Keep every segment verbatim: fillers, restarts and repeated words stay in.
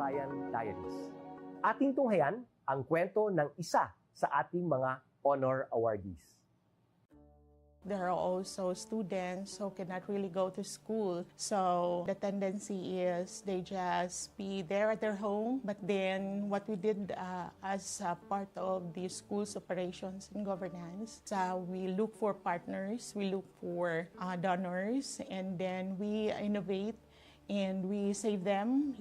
Bayan Diaries. Ating tunghayan ang kwento ng isa sa ating mga honor awardees. There are also students who cannot really go to school. So the tendency is they just be there at their home. But then what we did uh, as a part of the school's operations and governance, uh, we look for partners, we look for uh, donors, and then we innovate and we save them.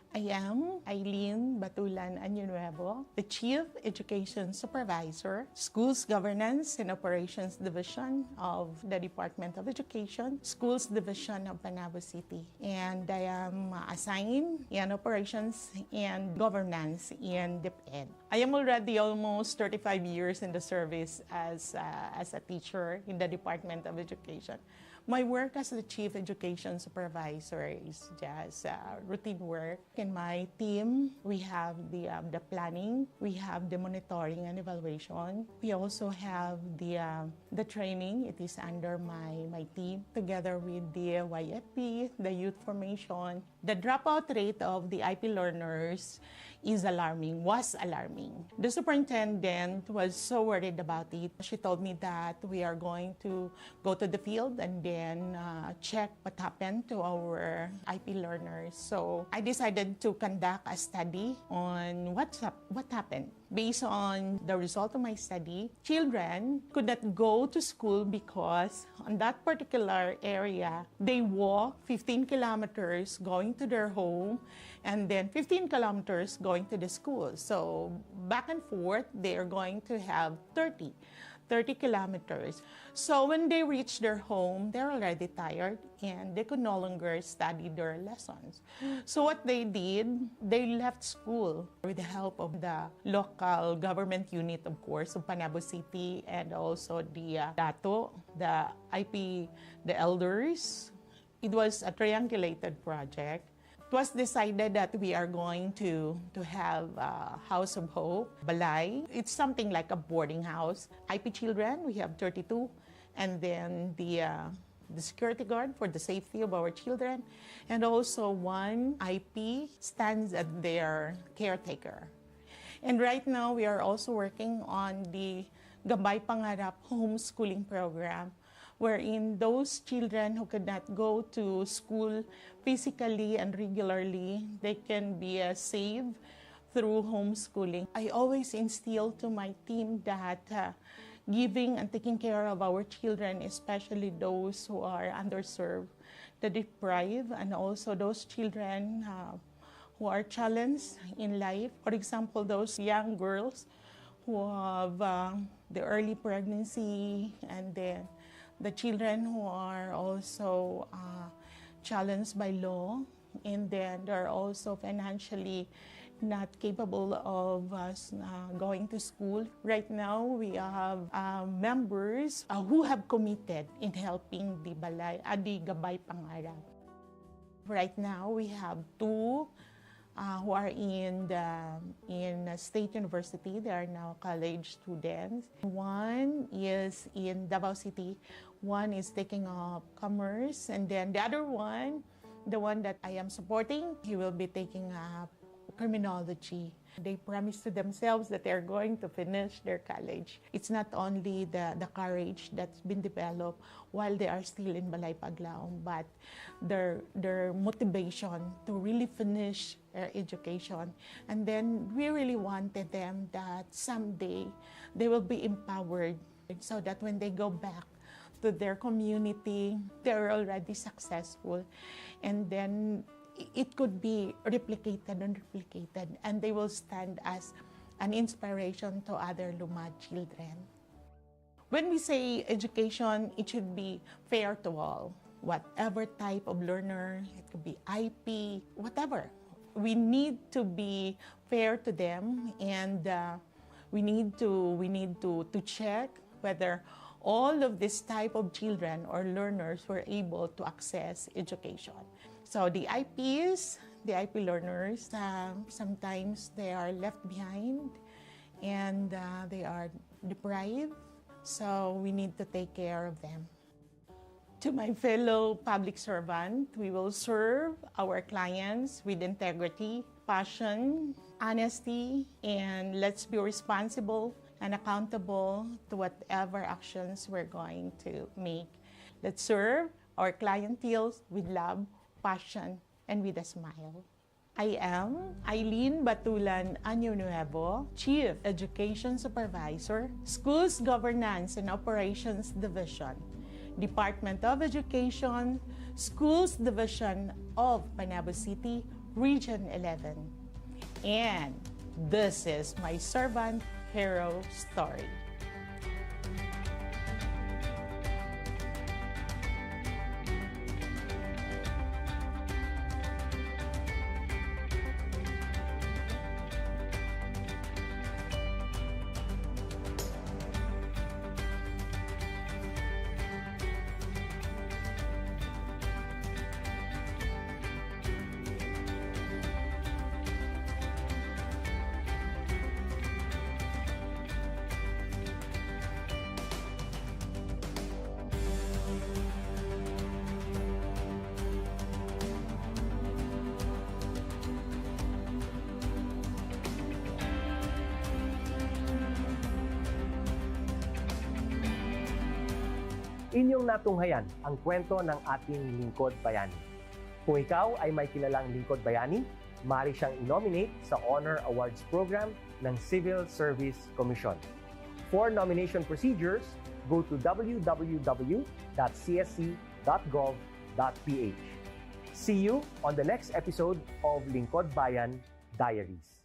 I am Eileen Batulan Año Nuevo, the Chief Education Supervisor, Schools Governance and Operations Division of the Department of Education, Schools Division of Panabo City. And I am assigned in Operations and Governance in DepEd. I am already almost thirty-five years in the service as, uh, as a teacher in the Department of Education. My work as the Chief Education Supervisor is just uh, routine work. In my team, we have the, um, the planning, we have the monitoring and evaluation. We also have the, uh, the training. It is under my, my team, together with the Y F P, the youth formation. The dropout rate of the I P learners is alarming, was alarming. The superintendent was so worried about it. She told me that we are going to go to the field and then uh, check what happened to our I P learners. So I decided to conduct a study on what's up, what happened. Based on the result of my study, children could not go to school because on that particular area, they walk fifteen kilometers going to their home and then fifteen kilometers going to the school. So back and forth, they are going to have thirty, thirty kilometers. So when they reach their home, they're already tired and they could no longer study their lessons. So what they did, they left school with the help of the local government unit, of course, of Panabo City, and also the uh, DATO, the I P, the elders. It was a triangulated project. It was decided that we are going to, to have a House of Hope, Balay. It's something like a boarding house. I P children, we have thirty-two. And then the uh, the security guard for the safety of our children, and also one I P stands as their caretaker. And right now, we are also working on the Gabay Pangarap homeschooling program, wherein those children who could not go to school physically and regularly, they can be uh, saved through homeschooling. I always instill to my team that uh, giving and taking care of our children, especially those who are underserved, the deprived, and also those children uh, who are challenged in life. For example, those young girls who have uh, the early pregnancy, and then the children who are also uh, challenged by law, and then they're also financially not capable of uh, s- uh, going to school. Right now, we have uh, members uh, who have committed in helping the Balay, uh, the Gabay Pangarap. Right now, we have two uh, who are in the in a state university. They are now college students. One is in Davao City. One is taking up commerce, and then the other one, the one that I am supporting, he will be taking up criminology. They promise to themselves that they're going to finish their college. It's not only the, the courage that's been developed while they are still in Balay Paglaom, but their their motivation to really finish their education. And then we really wanted them that someday they will be empowered, so that when they go back to their community, they're already successful. And then it could be replicated and replicated, and they will stand as an inspiration to other Lumad children. When we say education, it should be fair to all. Whatever type of learner, it could be I P, whatever. We need to be fair to them, and uh, we need to we need to to check whether all of this type of children or learners were able to access education. So the I Ps, the I P learners, uh, sometimes they are left behind and uh, they are deprived. So we need to take care of them. My fellow public servant, we will serve our clients with integrity, passion, honesty, and let's be responsible and accountable to whatever actions we're going to make. Let's serve our clientele with love, passion, and with a smile. I am Eileen Batulan Año Nuevo, Chief Education Supervisor, Schools Governance and Operations Division, Department of Education, Schools Division of Panabo City, Region eleven. And this is my servant hero story. Inyong natunghayan ang kwento ng ating lingkod bayani. Kung ikaw ay may kilalang lingkod bayani, maaari siyang i-nominate sa Honor Awards Program ng Civil Service Commission. For nomination procedures, go to w w w dot c s c dot gov dot p h. See you on the next episode of Lingkod Bayan Diaries.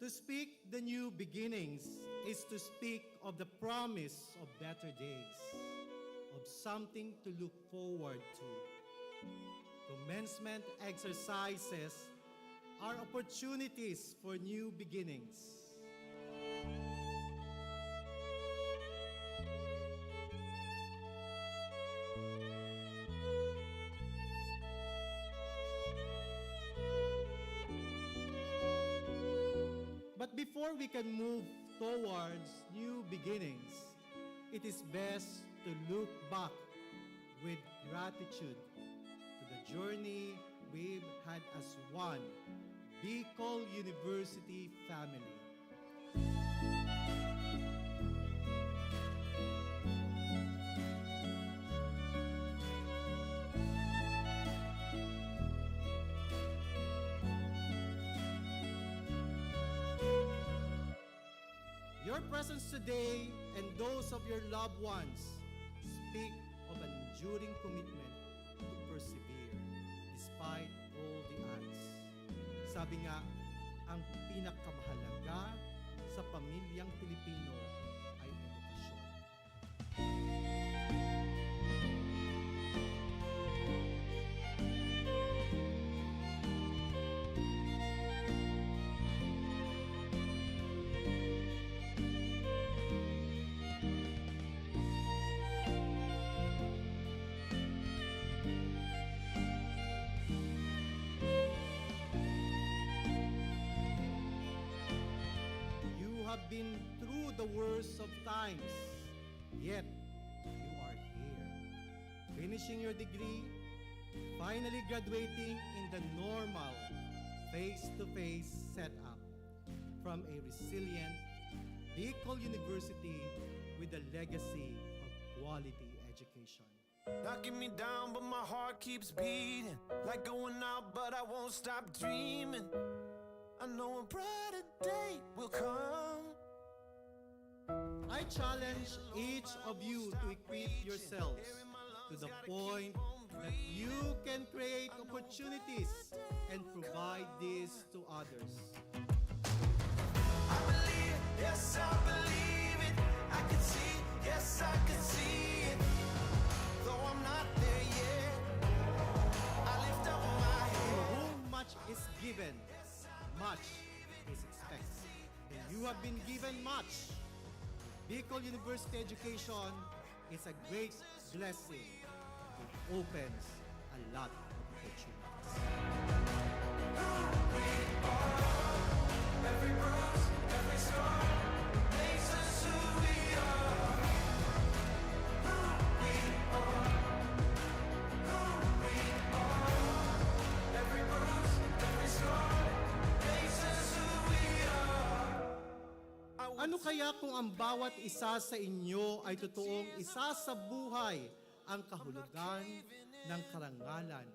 To speak the new beginnings is to speak of the promise of better days, of something to look forward to. Commencement exercises are opportunities for new beginnings. But before we can move towards new beginnings, it is best to look back with gratitude to the journey we've had as one Bicol University family. Your presence today and those of your loved ones speak of an enduring commitment to persevere despite all the odds. Sabi nga, ang pinakamahalaga sa pamilyang Pilipino ay edukasyon. You have been through the worst of times, yet you are here, finishing your degree, finally graduating in the normal face-to-face setup from a resilient Bicol University with a legacy of quality education. Knocking me down, but my heart keeps beating. Like going out, but I won't stop dreaming. I know a brighter day will come. I challenge each of you to equip yourselves to the point that you can create opportunities and provide this to others. I believe, yes, I believe it. I can see, yes, I can see it. Though I'm not there yet, I lift up my head. To whom much is given, much is expected. And you have been given much. Bicol University education is a great blessing. It opens a lot of opportunities. Every bruise, every scar makes us who we are. Who we are. Who we are. Every bruise, every scar makes us who we are. Ano kaya kung ang bawat isa sa inyo ay totoong isa sa buhay ang kahulugan ng karangalan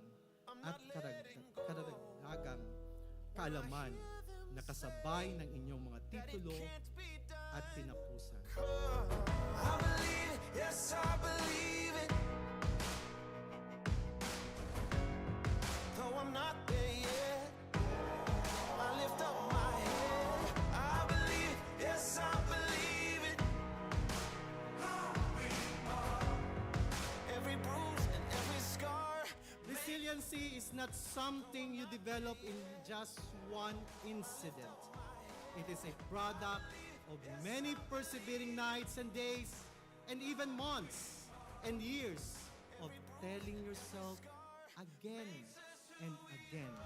at karag-, karagdagang kaalaman na kasabay ng inyong mga titulo at kinapusan? I believe, yes, I believe it. Though I'm not there yet, I lift up my head. I believe, yes, I believe it. Every bruise and every scar. Resiliency is not something you develop in just one incident. It is a product of many persevering nights and days, and even months and years of telling yourself again and again.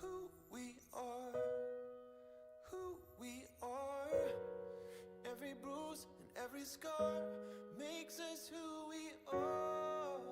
Who we are, who we are. Every bruise and every scar makes us who we are.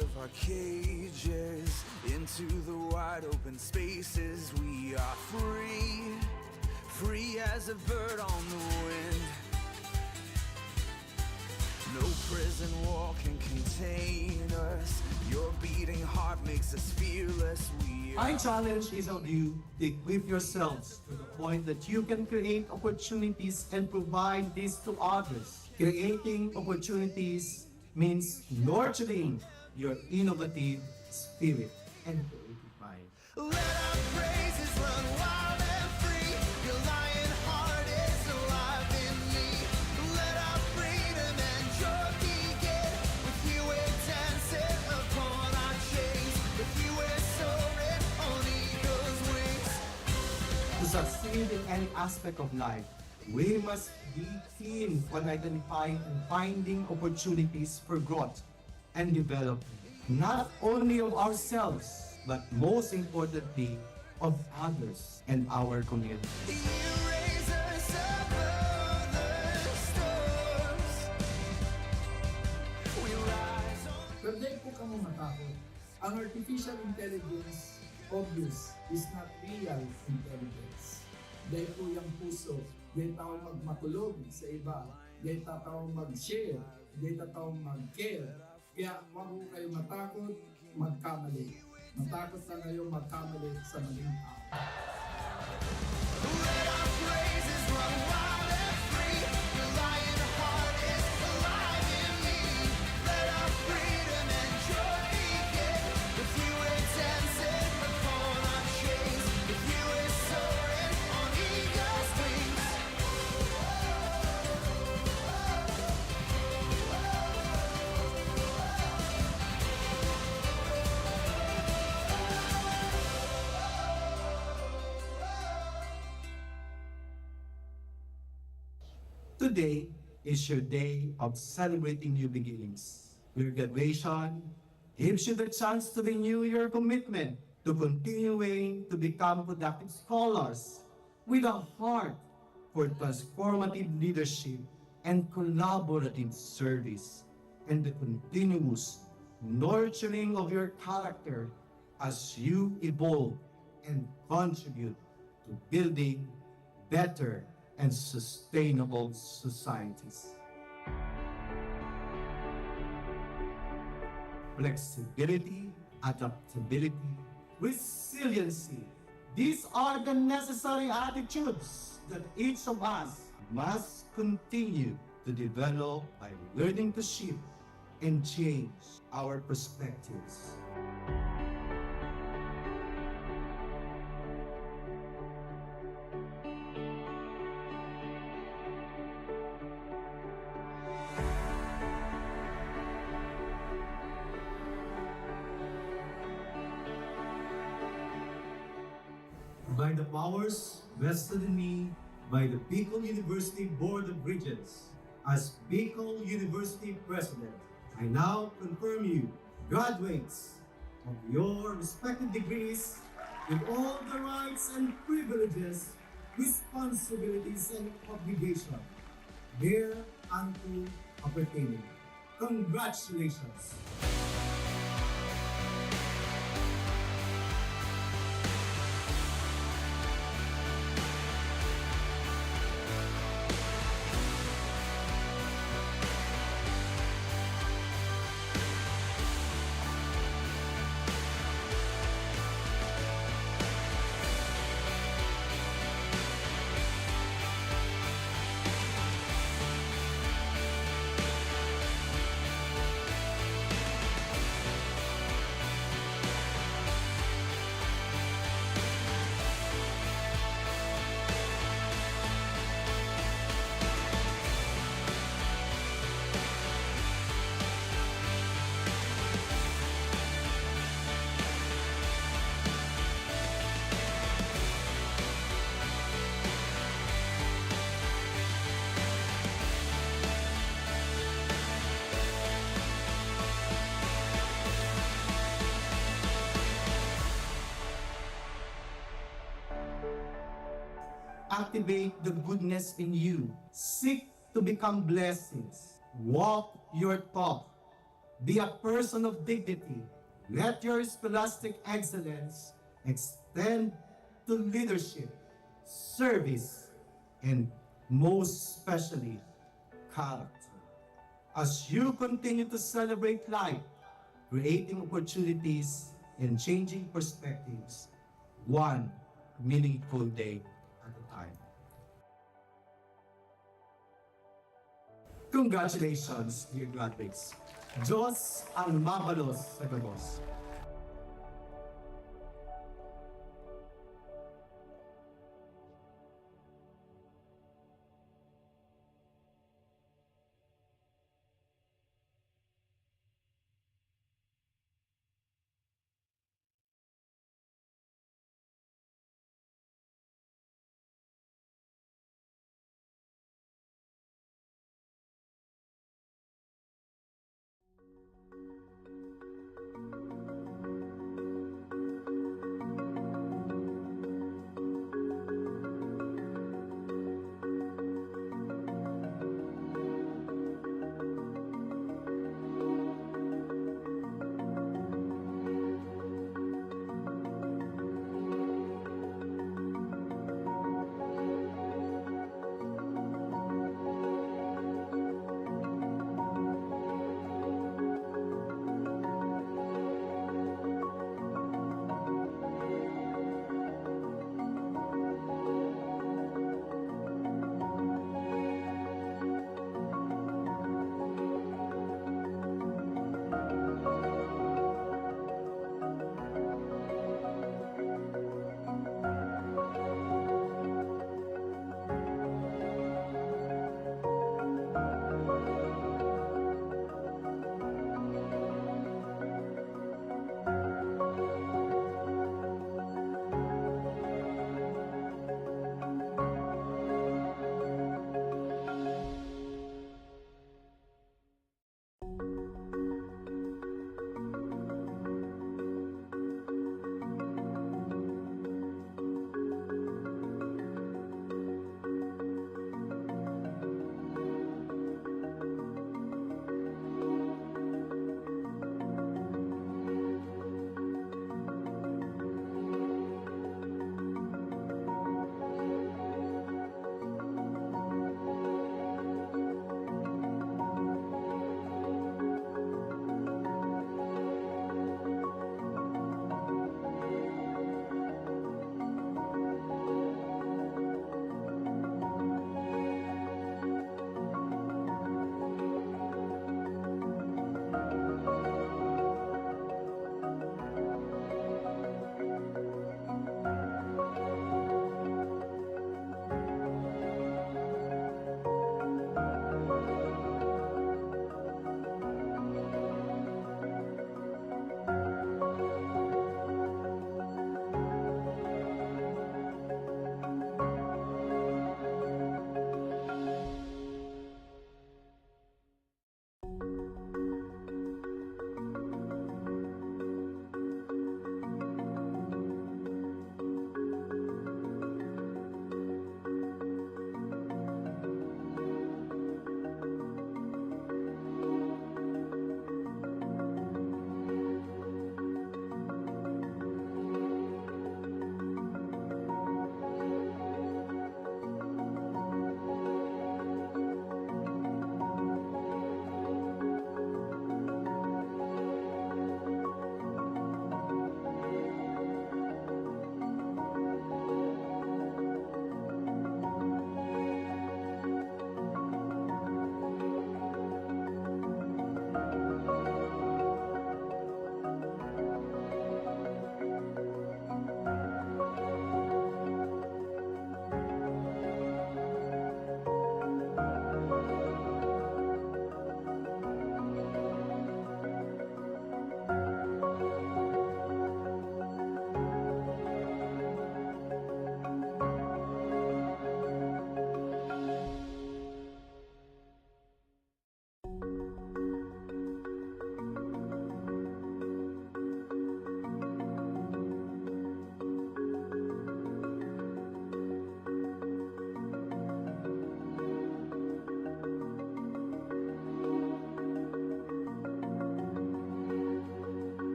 Of our cages into the wide open spaces, we are free, free as a bird on the wind. No prison wall can contain us. Your beating heart makes us fearless. We are I challenge each of you to equip yourselves to the point that you can create opportunities and provide this to others. Creating opportunities means nurturing your innovative spirit and creative mind. Let our praises run wild and free. Your lion heart is alive in me. Let our freedom and joy begin. With you we're dancing upon our chains. With you we're soaring on eagle's wings. To succeed in any aspect of life, we must be keen on identifying and finding opportunities for growth and development, not only of ourselves, but most importantly, of others and our community. You raise us above the storms. We rise on. Pero dai po kamo matakot. Ang artificial intelligence, obvious, is not real intelligence. Dai po yang puso, dai tao magmakulog sa iba, dai tao mag-share, dai tao mag-care. Kaya wag po kayo matakot magkamali. Matakot lang kayo magkamali sa maling tao. Let our praises run wild and free. Your lion heart is alive in me. Let our freedom and joy begin. With you we're dancing upon our chains. With you we're soaring on eagle's wings. Today is your day of celebrating new beginnings. Your graduation gives you the chance to renew your commitment to continuing to become productive scholars with a heart for transformative leadership and collaborative service, and the continuous nurturing of your character as you evolve and contribute to building better and sustainable societies. Flexibility, adaptability, resiliency. These are the necessary attitudes that each of us must continue to develop by learning to shift and change our perspectives. By the powers vested in me by the Bicol University Board of Regents, as Bicol University President, I now confirm you graduates of your respective degrees with all the rights and privileges, responsibilities and obligations thereunto appertaining. Congratulations! Activate the goodness in you. Seek to become blessings. Walk your talk. Be a person of dignity. Let your scholastic excellence extend to leadership, service, and most especially, character. As you continue to celebrate life, creating opportunities and changing perspectives, one meaningful day at a time. Congratulations, dear graduates. Diyos ang mabalos sa gabos.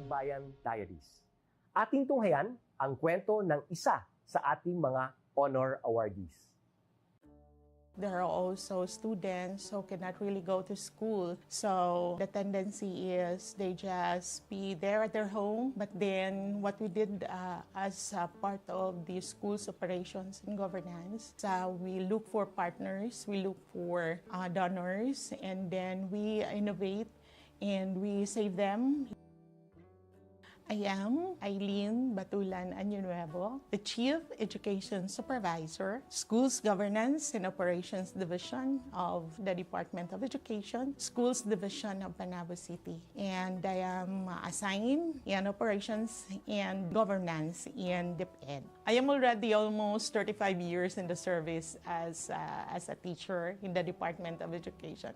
Bayan Diaries. Ating tunghayan ang kwento ng isa sa ating mga honor awardees. There are also students who cannot really go to school. So the tendency is they just be there at their home. But then what we did uh, as a part of the school's operations and governance, uh, we look for partners, we look for uh, donors, and then we innovate and we save them. I am Eileen Batulan Año Nuevo, the Chief Education Supervisor, Schools Governance and Operations Division of the Department of Education, Schools Division of Panabo City. And I am uh, assigned in Operations and Governance in DepEd. I am already almost thirty-five years in the service as, uh, as a teacher in the Department of Education.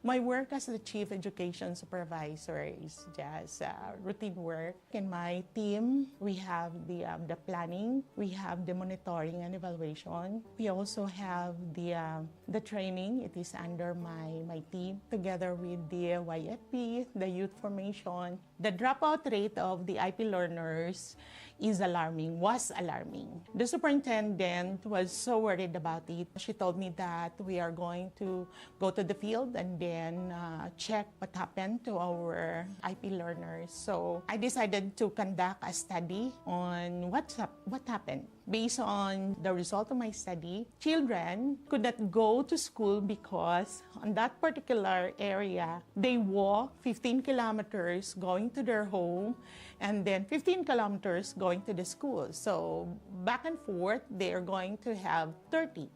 My work as the Chief Education Supervisor is just uh, routine work. In my team, we have the, um, the planning, we have the monitoring and evaluation. We also have the, um, the training. It is under my, my team, together with the Y F P, the youth formation. The dropout rate of the I P learners is alarming, was alarming. The superintendent was so worried about it. She told me that we are going to go to the field and then uh, check what happened to our I P learners. So I decided to conduct a study on what's up, what happened. Based on the result of my study, children could not go to school because on that particular area, they walk fifteen kilometers going to their home and then fifteen kilometers going to the school. So back and forth, they are going to have thirty,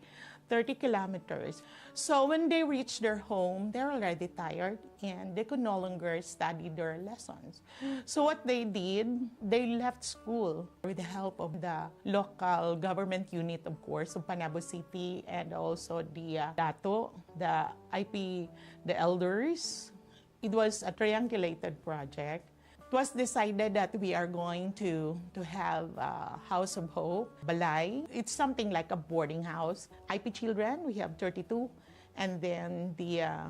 thirty kilometers. So when they reach their home, they're already tired and they could no longer study their lessons. So what they did, they left school with the help of the local government unit, of course, of Panabo City and also the uh, DATO, the I P, the elders. It was a triangulated project. It was decided that we are going to, to have a House of Hope, Balay. It's something like a boarding house. I P children, we have thirty-two. And then the uh,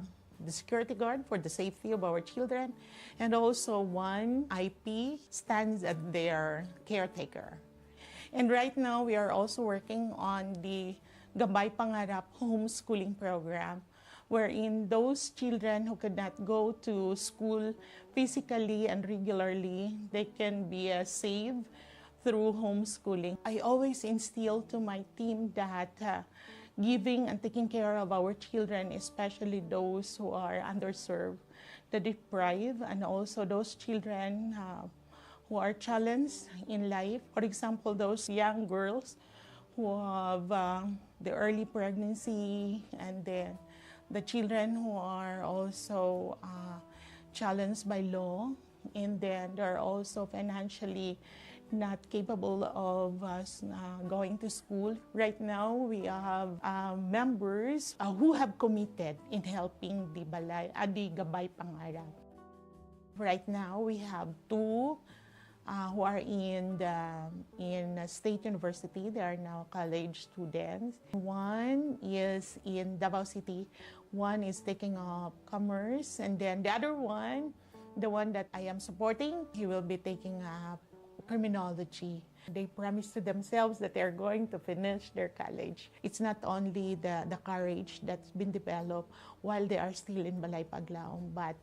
the security guard for the safety of our children, and also one I P stands as their caretaker. And right now, we are also working on the Gabay Pangarap homeschooling program, wherein those children who could not go to school physically and regularly, they can be uh, saved through homeschooling. I always instill to my team that uh, giving and taking care of our children, especially those who are underserved, the deprived, and also those children uh, who are challenged in life. For example, those young girls who have uh, the early pregnancy, and then the children who are also uh, challenged by law, and then they're also financially not capable of uh, s- uh, going to school. Right now, we have uh, members uh, who have committed in helping the Balay, uh, the Gabay Pangarap. Right now, we have two uh, who are in the in a state university. They are now college students. One is in Davao City. One is taking up commerce, and then the other one, the one that I am supporting, he will be taking up criminology. They promise to themselves that they are going to finish their college. It's not only the, the courage that's been developed while they are still in Balay Paglaom, but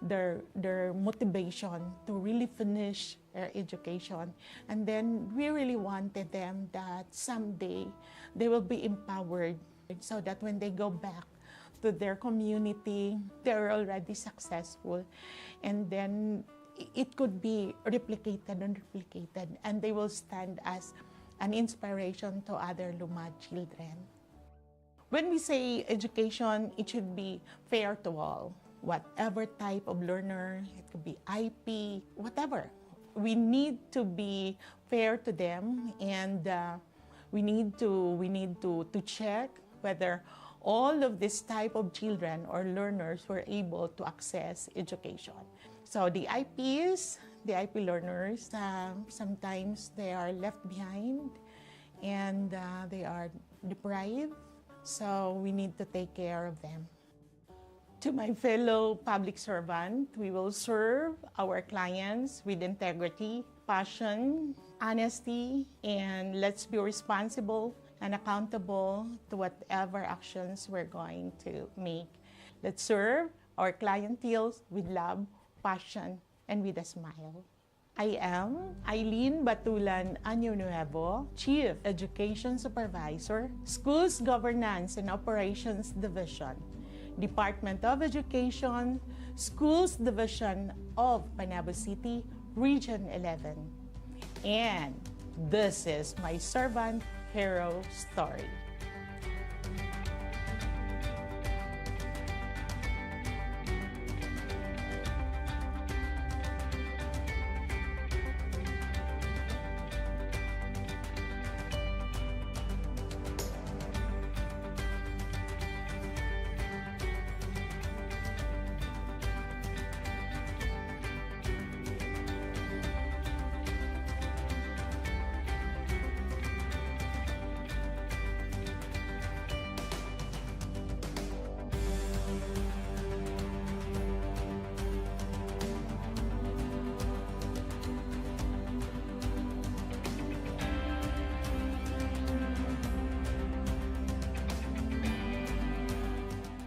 their their motivation to really finish their education. And then we really wanted them that someday they will be empowered so that when they go back to their community, they're already successful. And then it could be replicated and replicated, and they will stand as an inspiration to other Lumad children. When we say education, it should be fair to all. Whatever type of learner, it could be I P, whatever. We need to be fair to them, and uh, we need to we need to to check whether all of this type of children or learners were able to access education. So the I Ps, the I P learners, uh, sometimes they are left behind and uh, they are deprived. So we need to take care of them. To my fellow public servant, we will serve our clients with integrity, passion, honesty, and let's be responsible and accountable to whatever actions we're going to make. Let's serve our clientele with love, passion, and with a smile. I am Eileen Batulan Año Nuevo, Chief Education Supervisor, Schools Governance and Operations Division, Department of Education, Schools Division of Panabo City, Region eleven. And this is my servant hero story.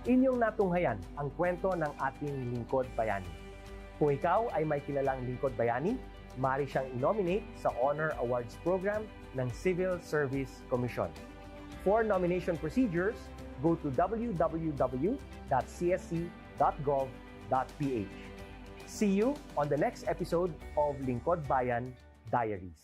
Inyong natunghayan ang kwento ng ating lingkod bayani. Kung ikaw ay may kilalang lingkod bayani, mari siyang i-nominate sa Honor Awards Program ng Civil Service Commission. For nomination procedures, go to w w w dot c s c dot gov dot p h. See you on the next episode of Lingkod Bayan Diaries.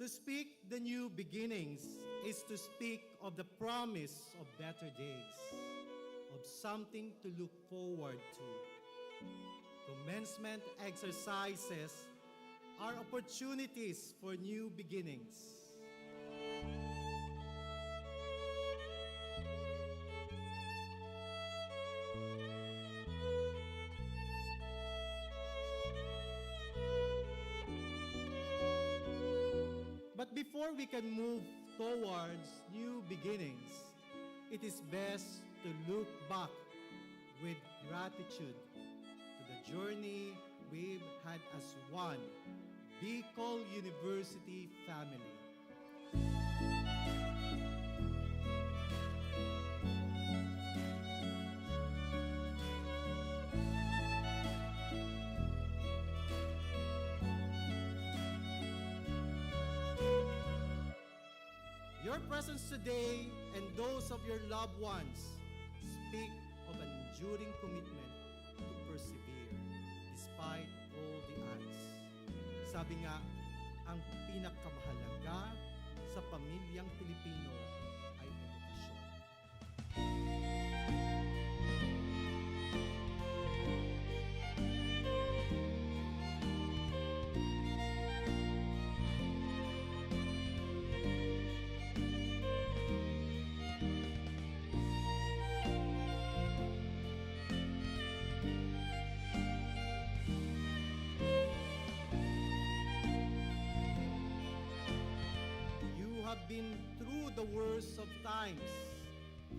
To speak the new beginnings is to speak of the promise of better days, of something to look forward to. Commencement exercises are opportunities for new beginnings. But before we can move towards new beginnings, it is best to look back with gratitude to the journey we've had as one Bicol University family. Your presence today and those of your loved ones speak of an enduring commitment to persevere despite all the odds. Sabi nga, ang pinakamahalaga sa pamilyang Pilipino ay edukasyon. You have been through the worst of times,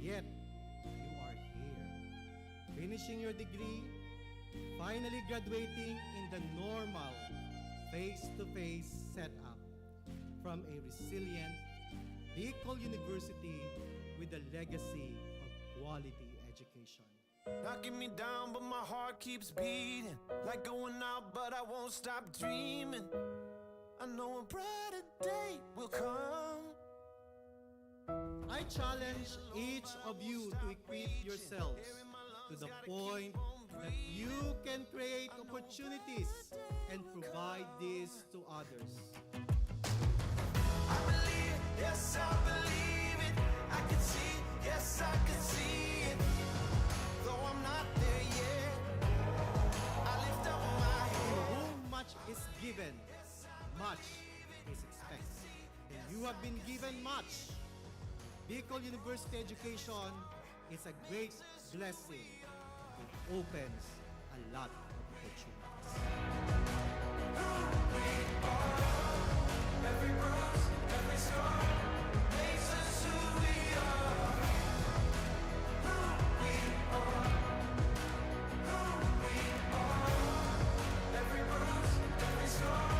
yet you are here, finishing your degree, finally graduating in the normal face-to-face setup from a resilient Bicol University with a legacy of quality education. Knocking me down, but my heart keeps beating. Like going out, but I won't stop dreaming. I know a brighter day will come. I challenge each of you to equip yourselves to the point that you can create opportunities and provide this to others. I believe, yes, I believe it. I can see, yes, I can see it. Though I'm not there yet, I lift up my head. To whom much is given, much is expected. And you have been given much. Bicol University education is a great blessing. It opens a lot of opportunities. Every bruise, every scar makes us who we are. Who we are. Who we are. Every bruise, every scar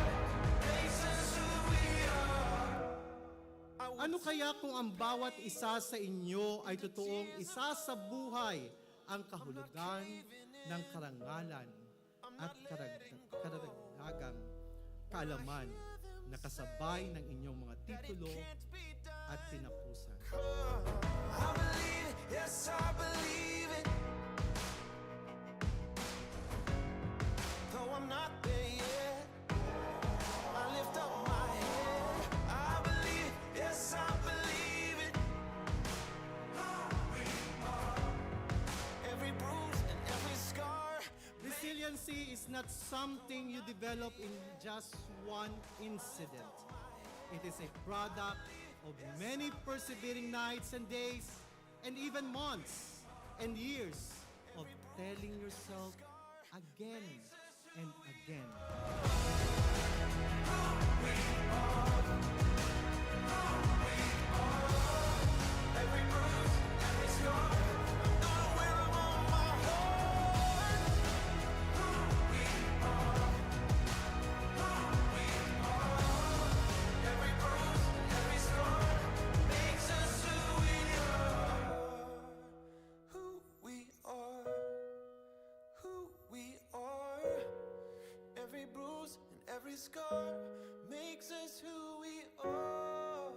makes us who we are. Ano kaya kung ang bawat isa sa inyo ay totoong isasabuhay ang kahulogan ng karangalan at karag-, karagdagang kaalaman na kasabay ng inyong mga titulo at kinapusan? I believe, yes, I believe it. Though I'm not there yet, I lift up my head. I believe, yes, I believe it. Every bruise and every scar. Resiliency is not something you develop in just one incident. It is a product of many persevering nights and days, and even months and years of telling yourself again and again. Who we are, who we are. Every bruise and every scar makes us who we are.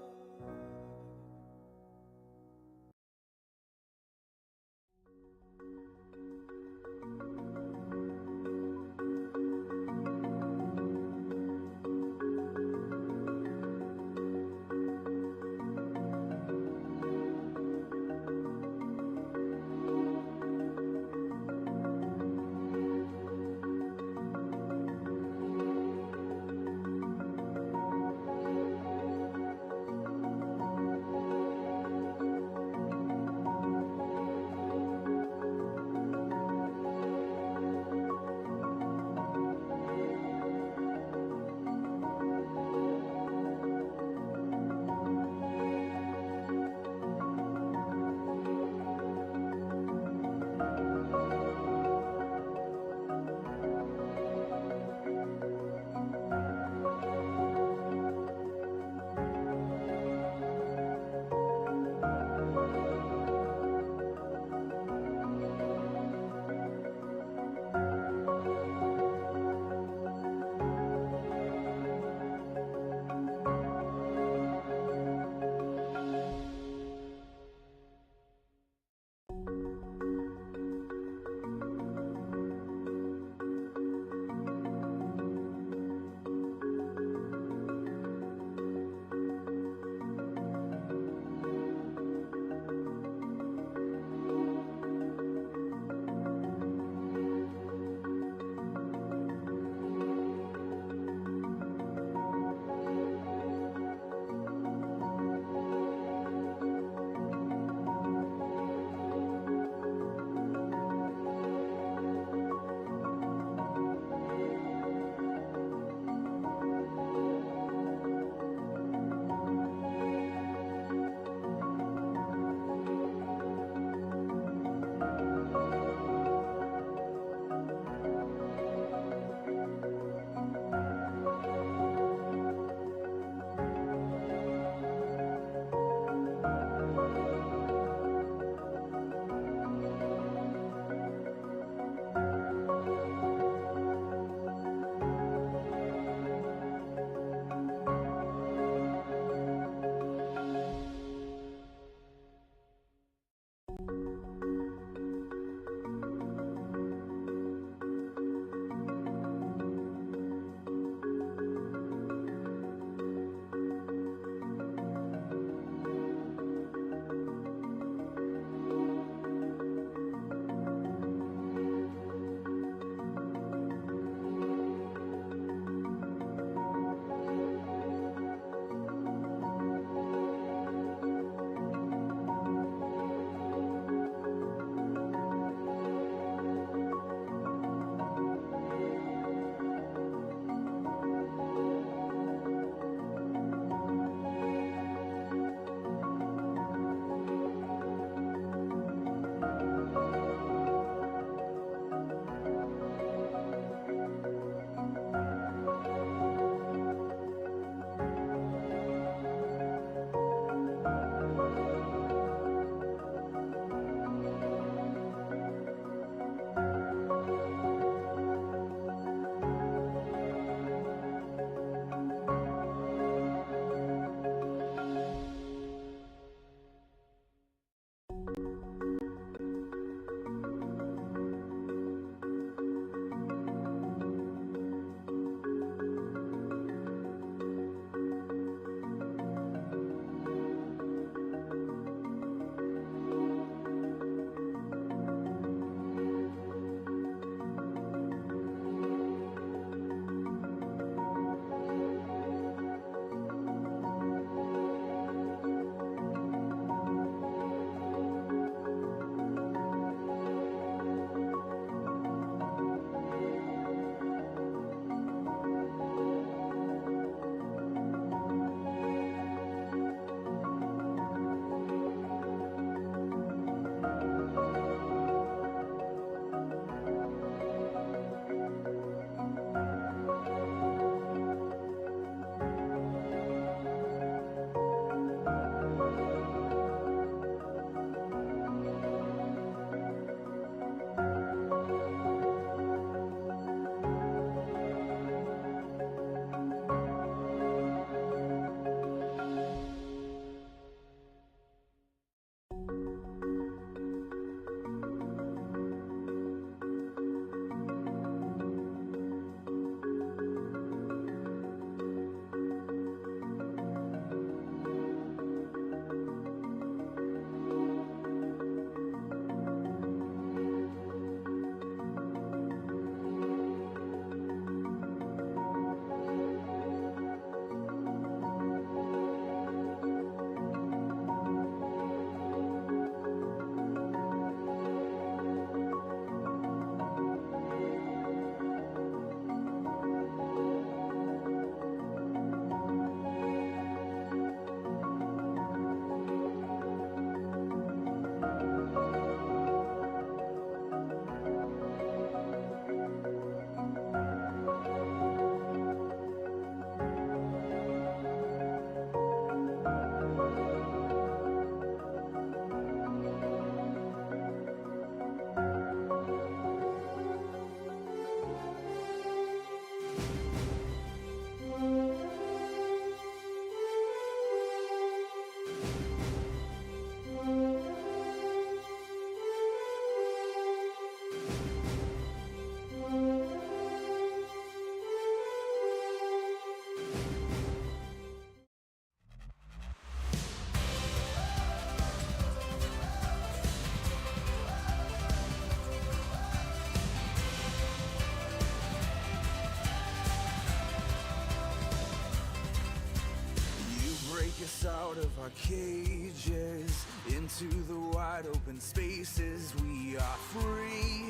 Out of our cages, into the wide open spaces, we are free,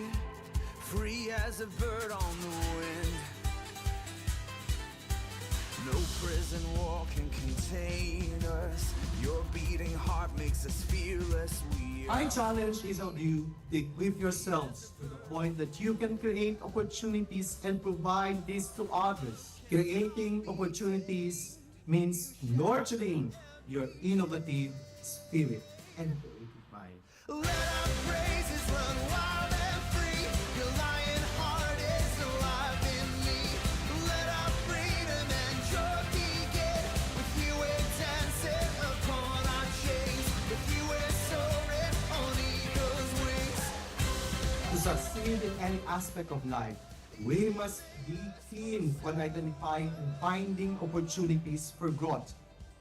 free as a bird on the wind. No prison wall can contain us. Your beating heart makes us fearless. We are I challenge each of you to equip yourselves to the point that you can create opportunities and provide this to others. Creating opportunities means nurturing your innovative spirit and creative mind. Let our praises run wild and free. Your lion heart is alive in me. Let our freedom and joy begin. With you we're dancing upon our chains. With you we're soaring on eagle's wings. To succeed in any aspect of life, we must be keen on identifying and finding opportunities for growth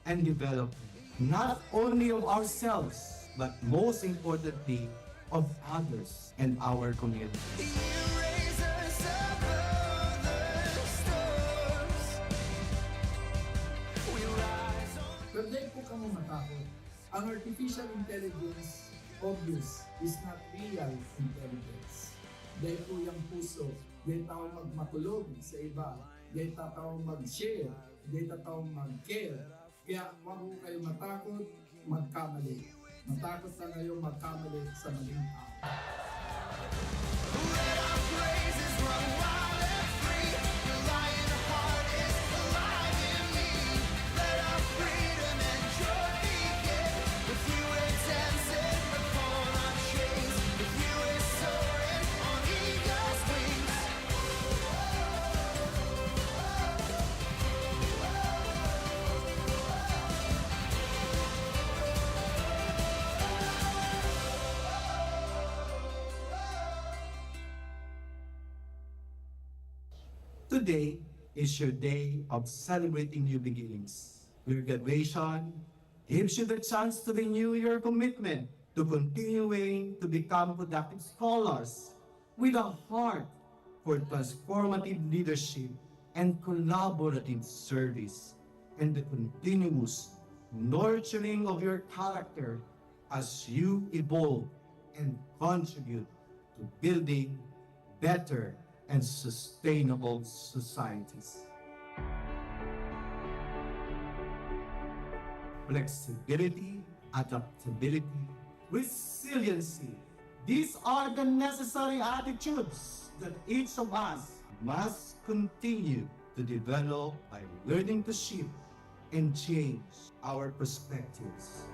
and development, not only of ourselves, but most importantly, of others and our community. You raise us above the storms. We rise on. Pero dai po kamo matakot. Ang artificial intelligence, obvious, is not real intelligence. Dai po yang puso, dai tao magmakulog sa iba, dai tao mag-share, dai tao mag-care. Kaya wag po kayo matakot magkamali. Matakot lang kayo magkamali sa maling tao. Let our praises run wild and free. Your lion heart is alive in me. Let our freedom and joy begin. With you we're dancing upon our chains. With you we're soaring on eagle's wings. Today is your day of celebrating new beginnings. Your graduation gives you the chance to renew your commitment to continuing to become productive scholars with a heart for transformative leadership and collaborative service, and the continuous nurturing of your character as you evolve and contribute to building better and sustainable societies. Flexibility, adaptability, resiliency, these are the necessary attitudes that each of us must continue to develop by learning to shift and change our perspectives.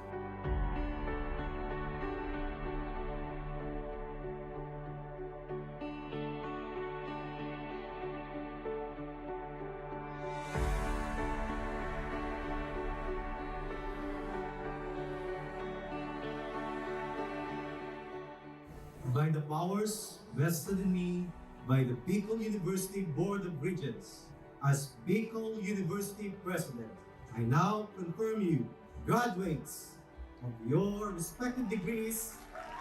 By the powers vested in me by the Bicol University Board of Regents, as Bicol University President, I now confirm you graduates of your respective degrees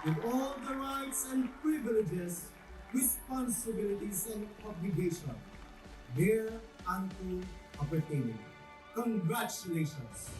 with all the rights and privileges, responsibilities and obligations thereunto appertaining. Congratulations!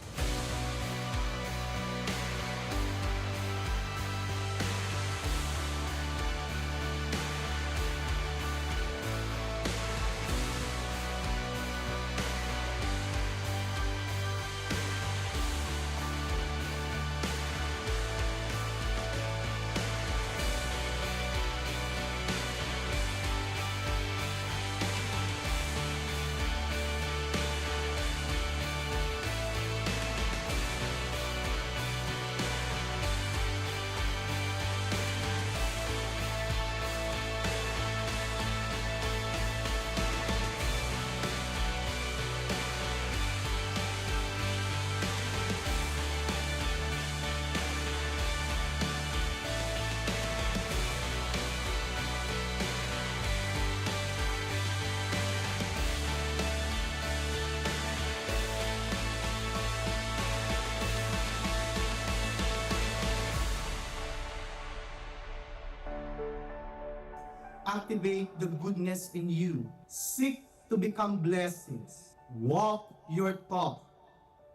Activate the goodness in you. Seek to become blessings. Walk your talk.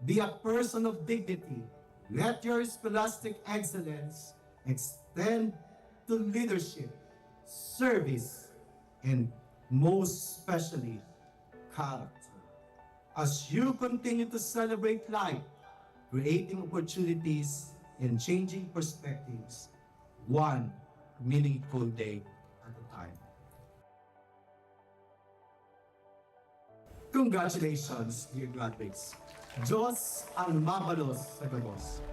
Be a person of dignity. Let your scholastic excellence extend to leadership, service, and most especially, character. As you continue to celebrate life, creating opportunities and changing perspectives, one meaningful day at a time. Congratulations, dear graduates. Diyos ang mabalos sa gabos.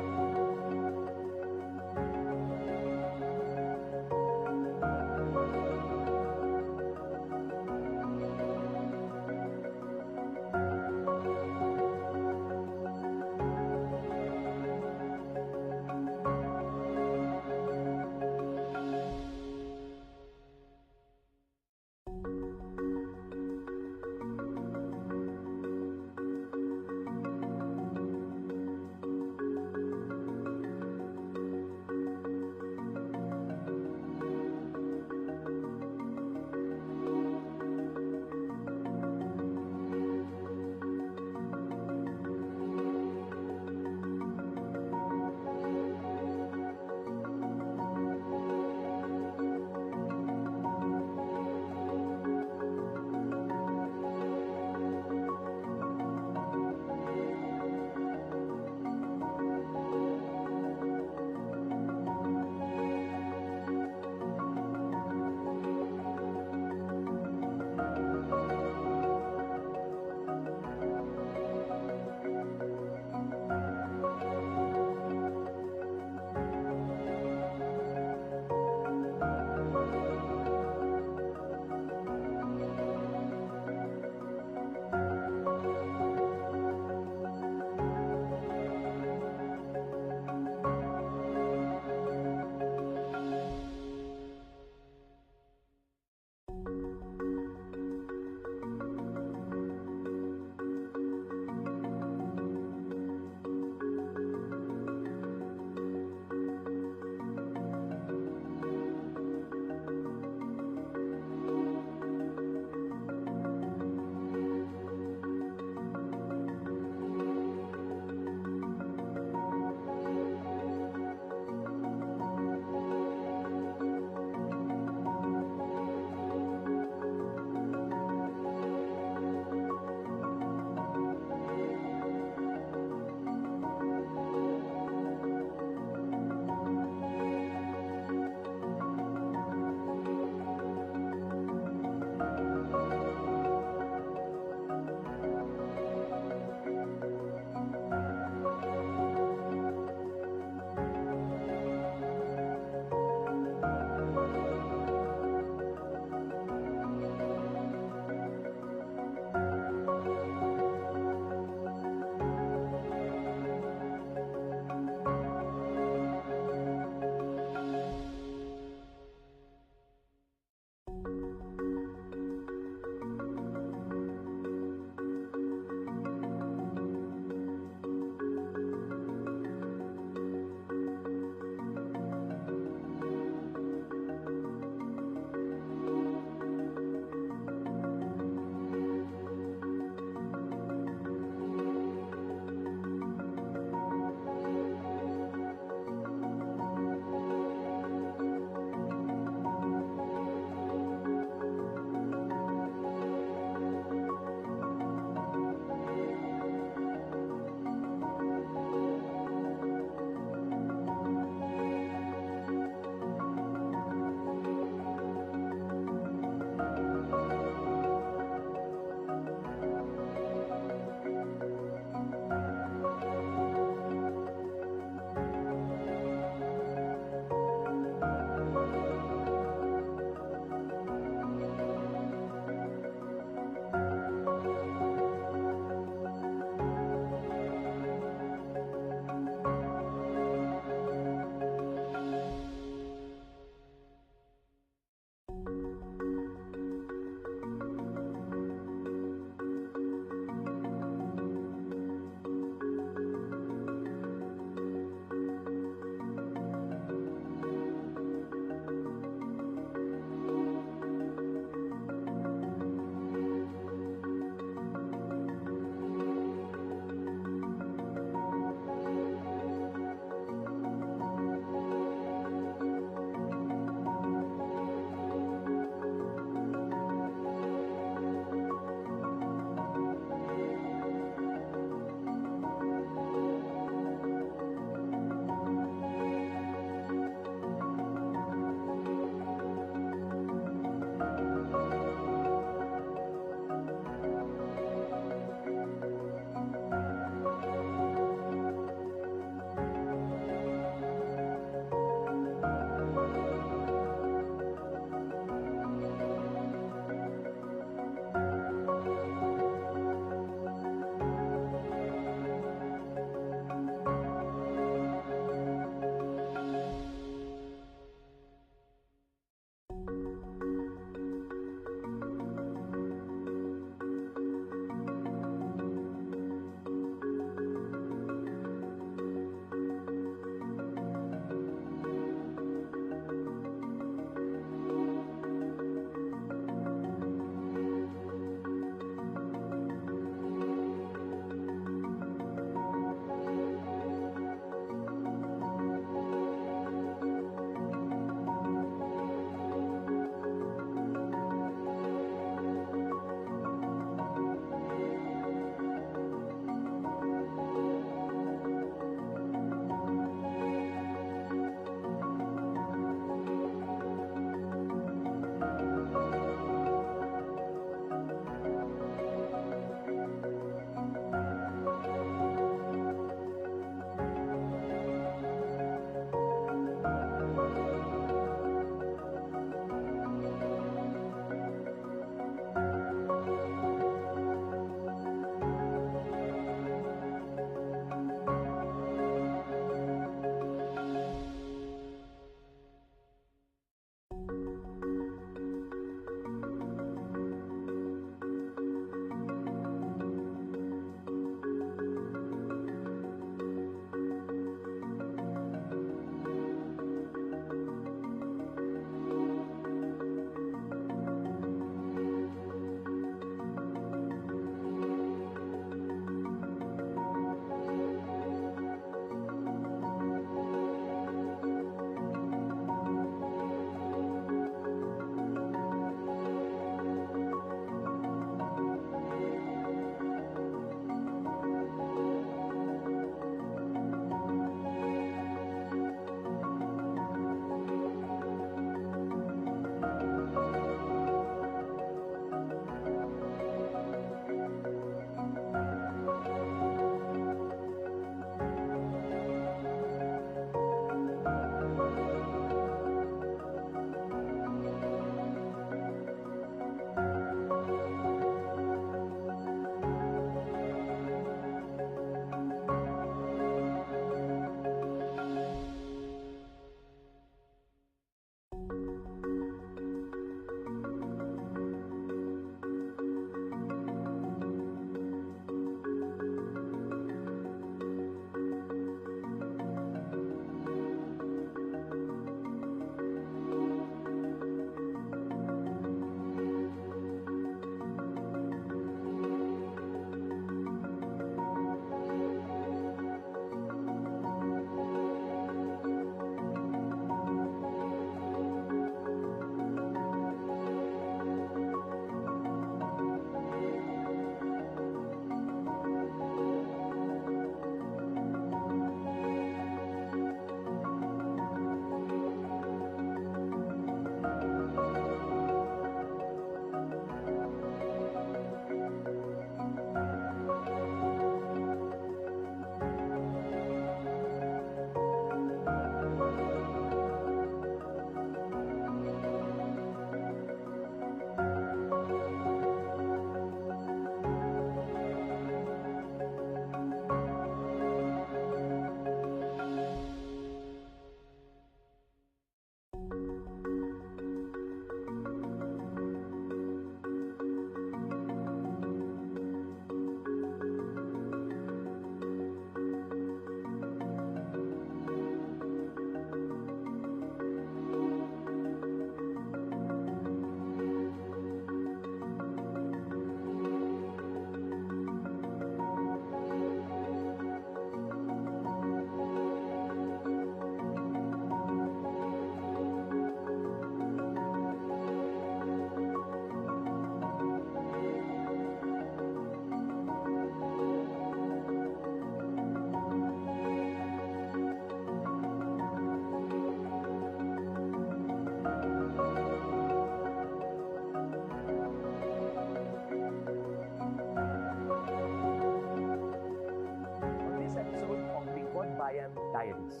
Bayan Diaries.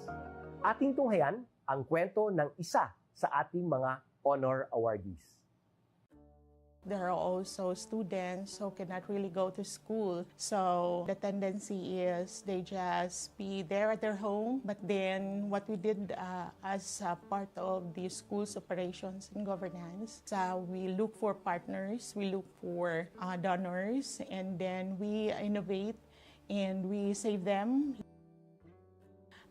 Ating tunghayan ang kwento ng isa sa ating mga honor awardees. There are also students who cannot really go to school. So the tendency is they just be there at their home. But then what we did uh, as a part of the school's operations and governance, uh, we look for partners, we look for uh, donors, and then we innovate and we save them.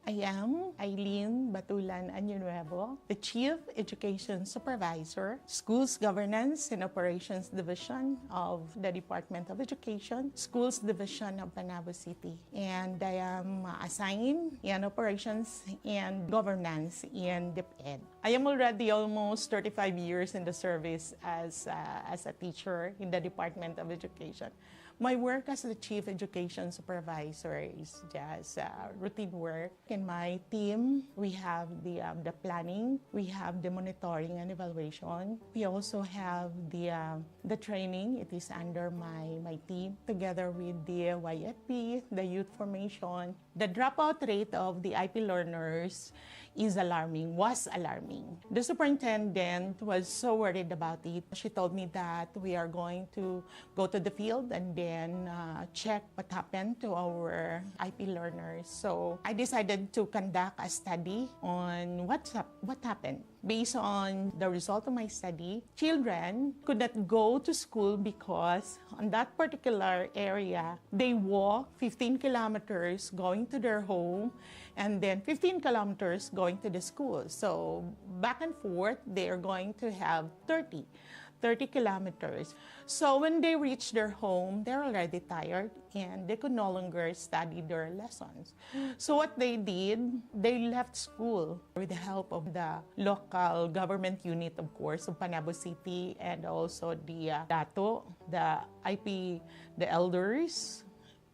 I am Eileen Batulan Año Nuevo, the Chief Education Supervisor, Schools Governance and Operations Division of the Department of Education, Schools Division of Panabo City. And I am uh, assigned in Operations and Governance in DepEd. I am already almost thirty-five years in the service as, uh, as a teacher in the Department of Education. My work as the Chief Education Supervisor is just uh, routine work. In my team, we have the, um, the planning, we have the monitoring and evaluation. We also have the, uh, the training. It is under my, my team, together with the Y F P, the youth formation. The dropout rate of the I P learners is alarming, was alarming. The superintendent was so worried about it. She told me that we are going to go to the field and then uh, check what happened to our I P learners. So I decided to conduct a study on what's hap- what happened. Based on the result of my study, children could not go to school because on that particular area, they walk fifteen kilometers going to their home and then fifteen kilometers going to the school. So back and forth, they are going to have thirty, thirty kilometers. So when they reach their home, they're already tired and they could no longer study their lessons. So what they did, they left school with the help of the local government unit, of course, of Panabo City, and also the uh, DATO, the I P, the elders.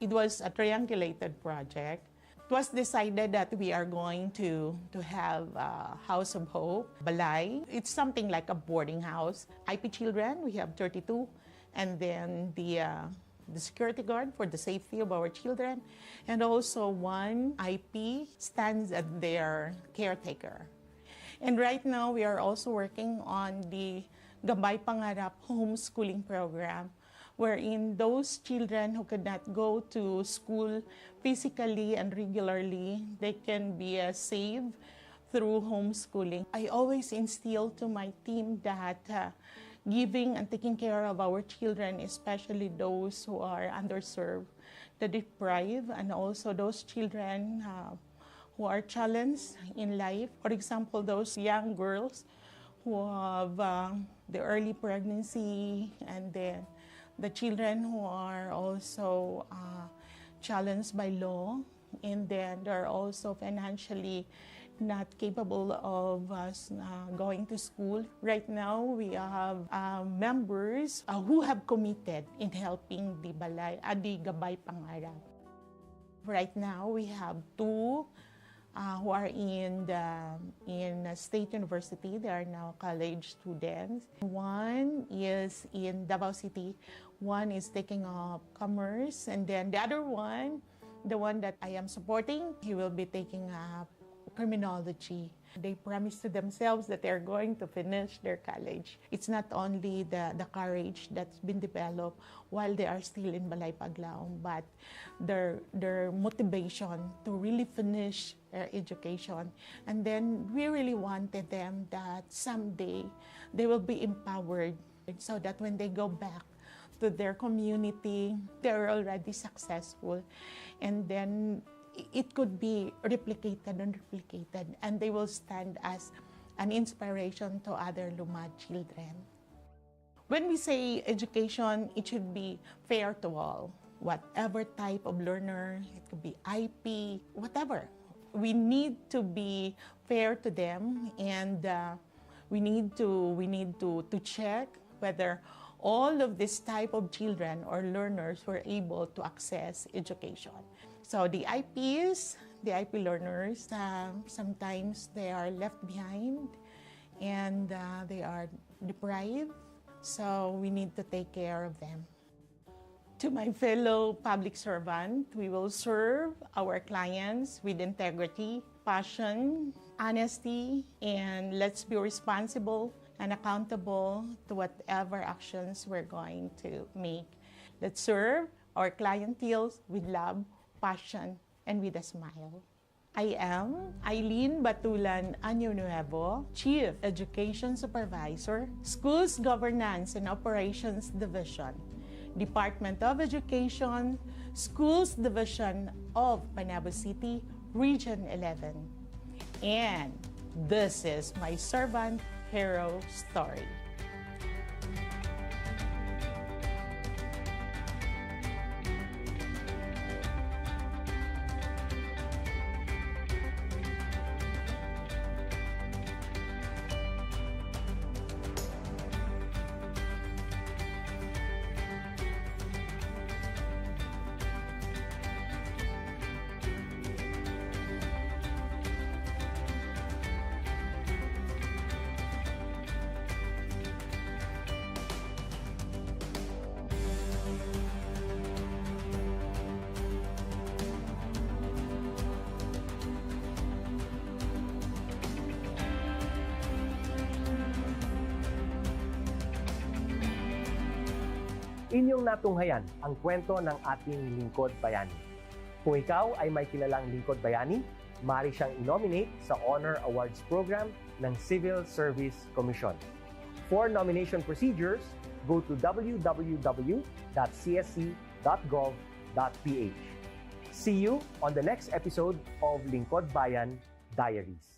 It was a triangulated project. It was decided that we are going to, to have a House of Hope, Balay. It's something like a boarding house. I P children, we have thirty-two. And then the uh, the security guard for the safety of our children, and also one I P stands as their caretaker. And right now, we are also working on the Gabay Pangarap homeschooling program, wherein those children who could not go to school physically and regularly, they can be uh, saved through homeschooling. I always instill to my team that uh, giving and taking care of our children, especially those who are underserved, the deprived, and also those children uh, who are challenged in life. For example, those young girls who have uh, the early pregnancy, and then the children who are also uh, challenged by law, and then they're also financially not capable of uh, s- uh, going to school. Right now, we have uh, members uh, who have committed in helping the Balay, uh, the Gabay Pangarap. Right now, we have two uh, who are in the in a state university. They are now college students. One is in Davao City. One is taking up commerce, and then the other one, the one that I am supporting, he will be taking up criminology. They promise to themselves that they're going to finish their college. It's not only the, the courage that's been developed while they are still in Balay Paglaom, but their their motivation to really finish their education. And then we really wanted them that someday they will be empowered, so that when they go back to their community, they're already successful. And then it could be replicated and replicated, and they will stand as an inspiration to other Lumad children. When we say education, it should be fair to all. Whatever type of learner, it could be I P, whatever. We need to be fair to them, and uh, we need to we need to to check whether all of this type of children or learners were able to access education. So the I Ps, the I P learners, uh, sometimes they are left behind and uh, they are deprived. So we need to take care of them. To my fellow public servant, we will serve our clients with integrity, passion, honesty, and let's be responsible and accountable to whatever actions we're going to make. Let's serve our clientele with love, passion, and with a smile. I am Eileen Batulan Año Nuevo, Chief Education Supervisor, Schools Governance and Operations Division, Department of Education, Schools Division of Panabo City, Region eleven. And this is my servant hero story. Inyong natunghayan ang kwento ng ating lingkod bayani. Kung ikaw ay may kilalang lingkod bayani, mari siyang i-nominate sa Honor Awards Program ng Civil Service Commission. For nomination procedures, go to w w w dot c s c dot gov dot p h. See you on the next episode of Lingkod Bayan Diaries.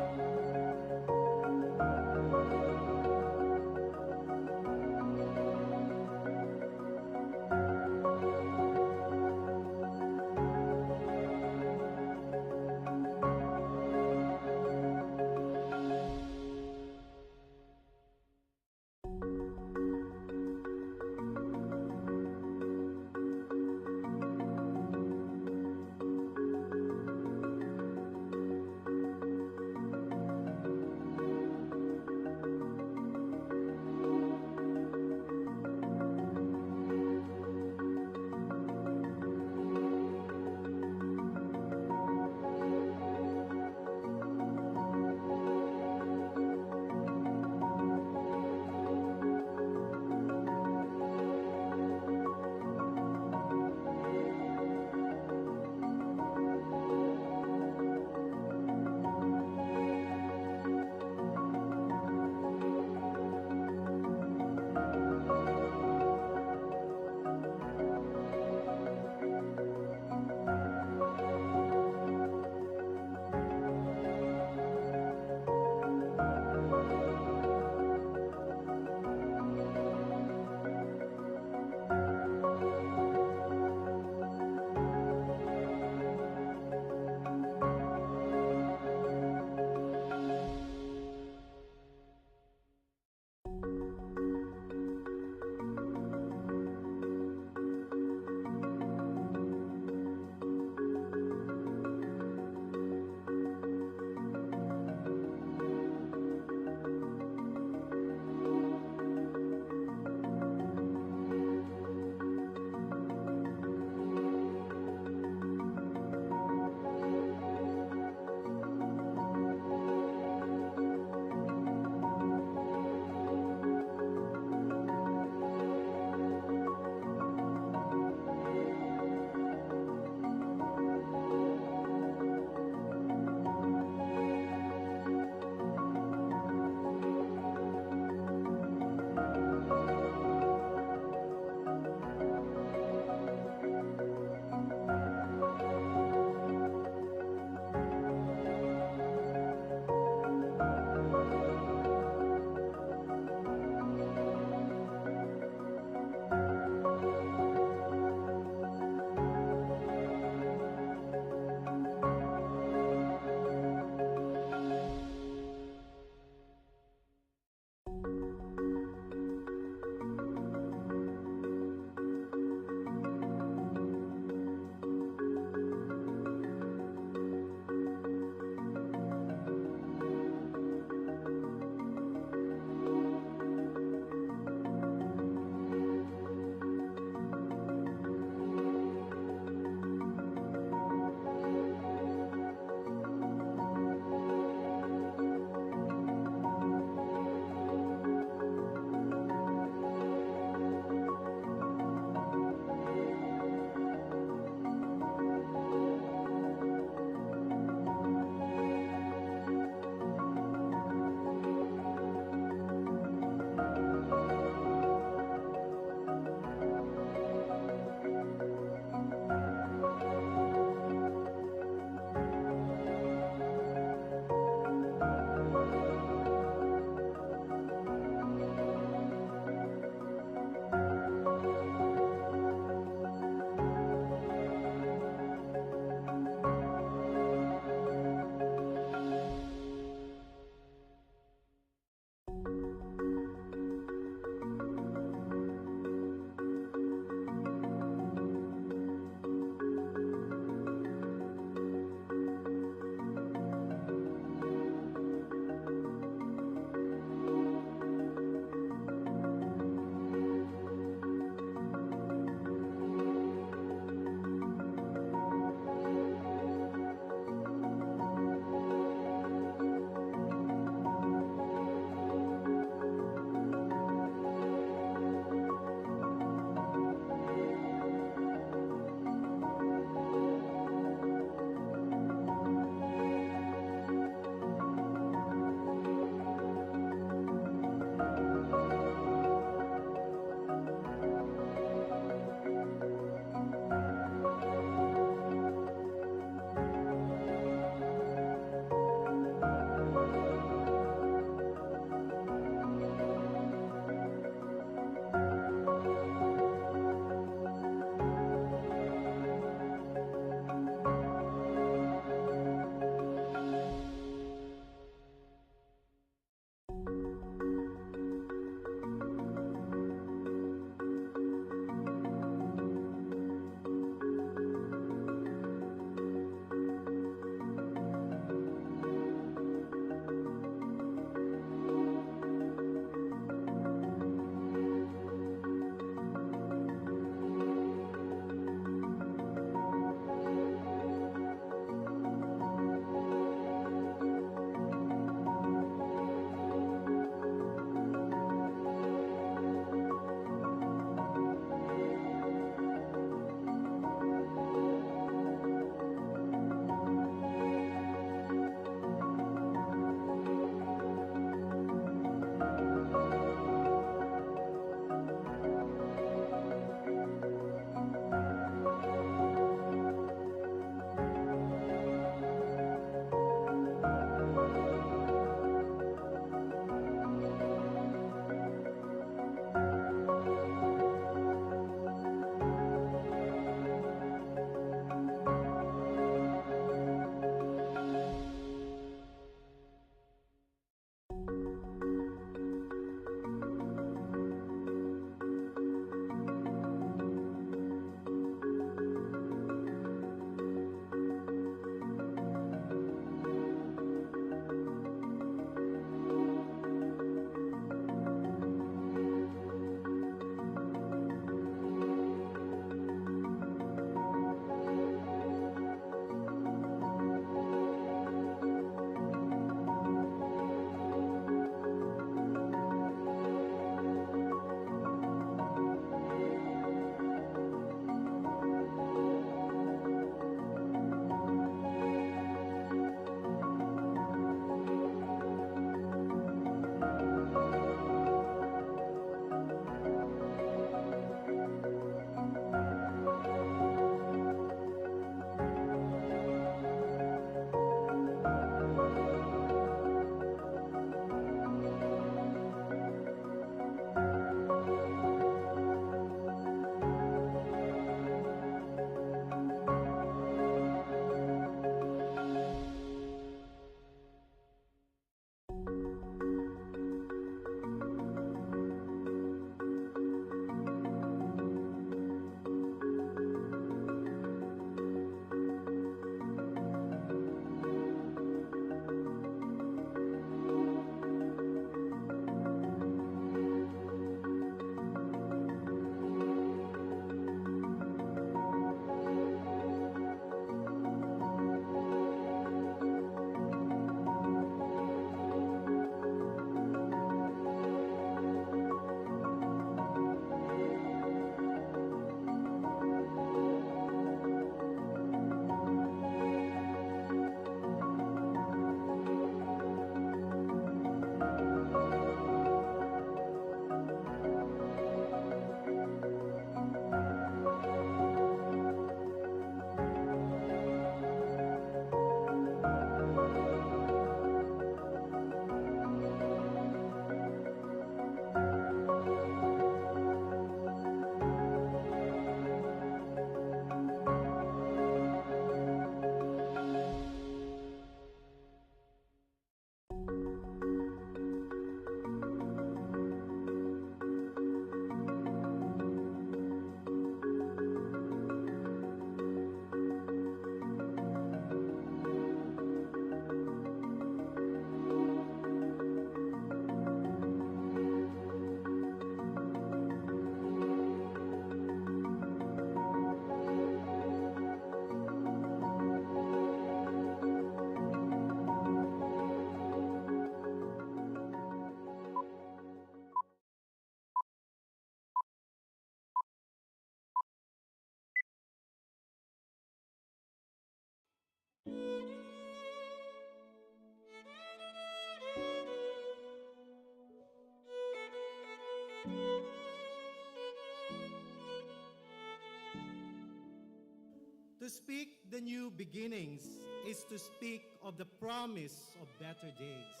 To speak the new beginnings is to speak of the promise of better days,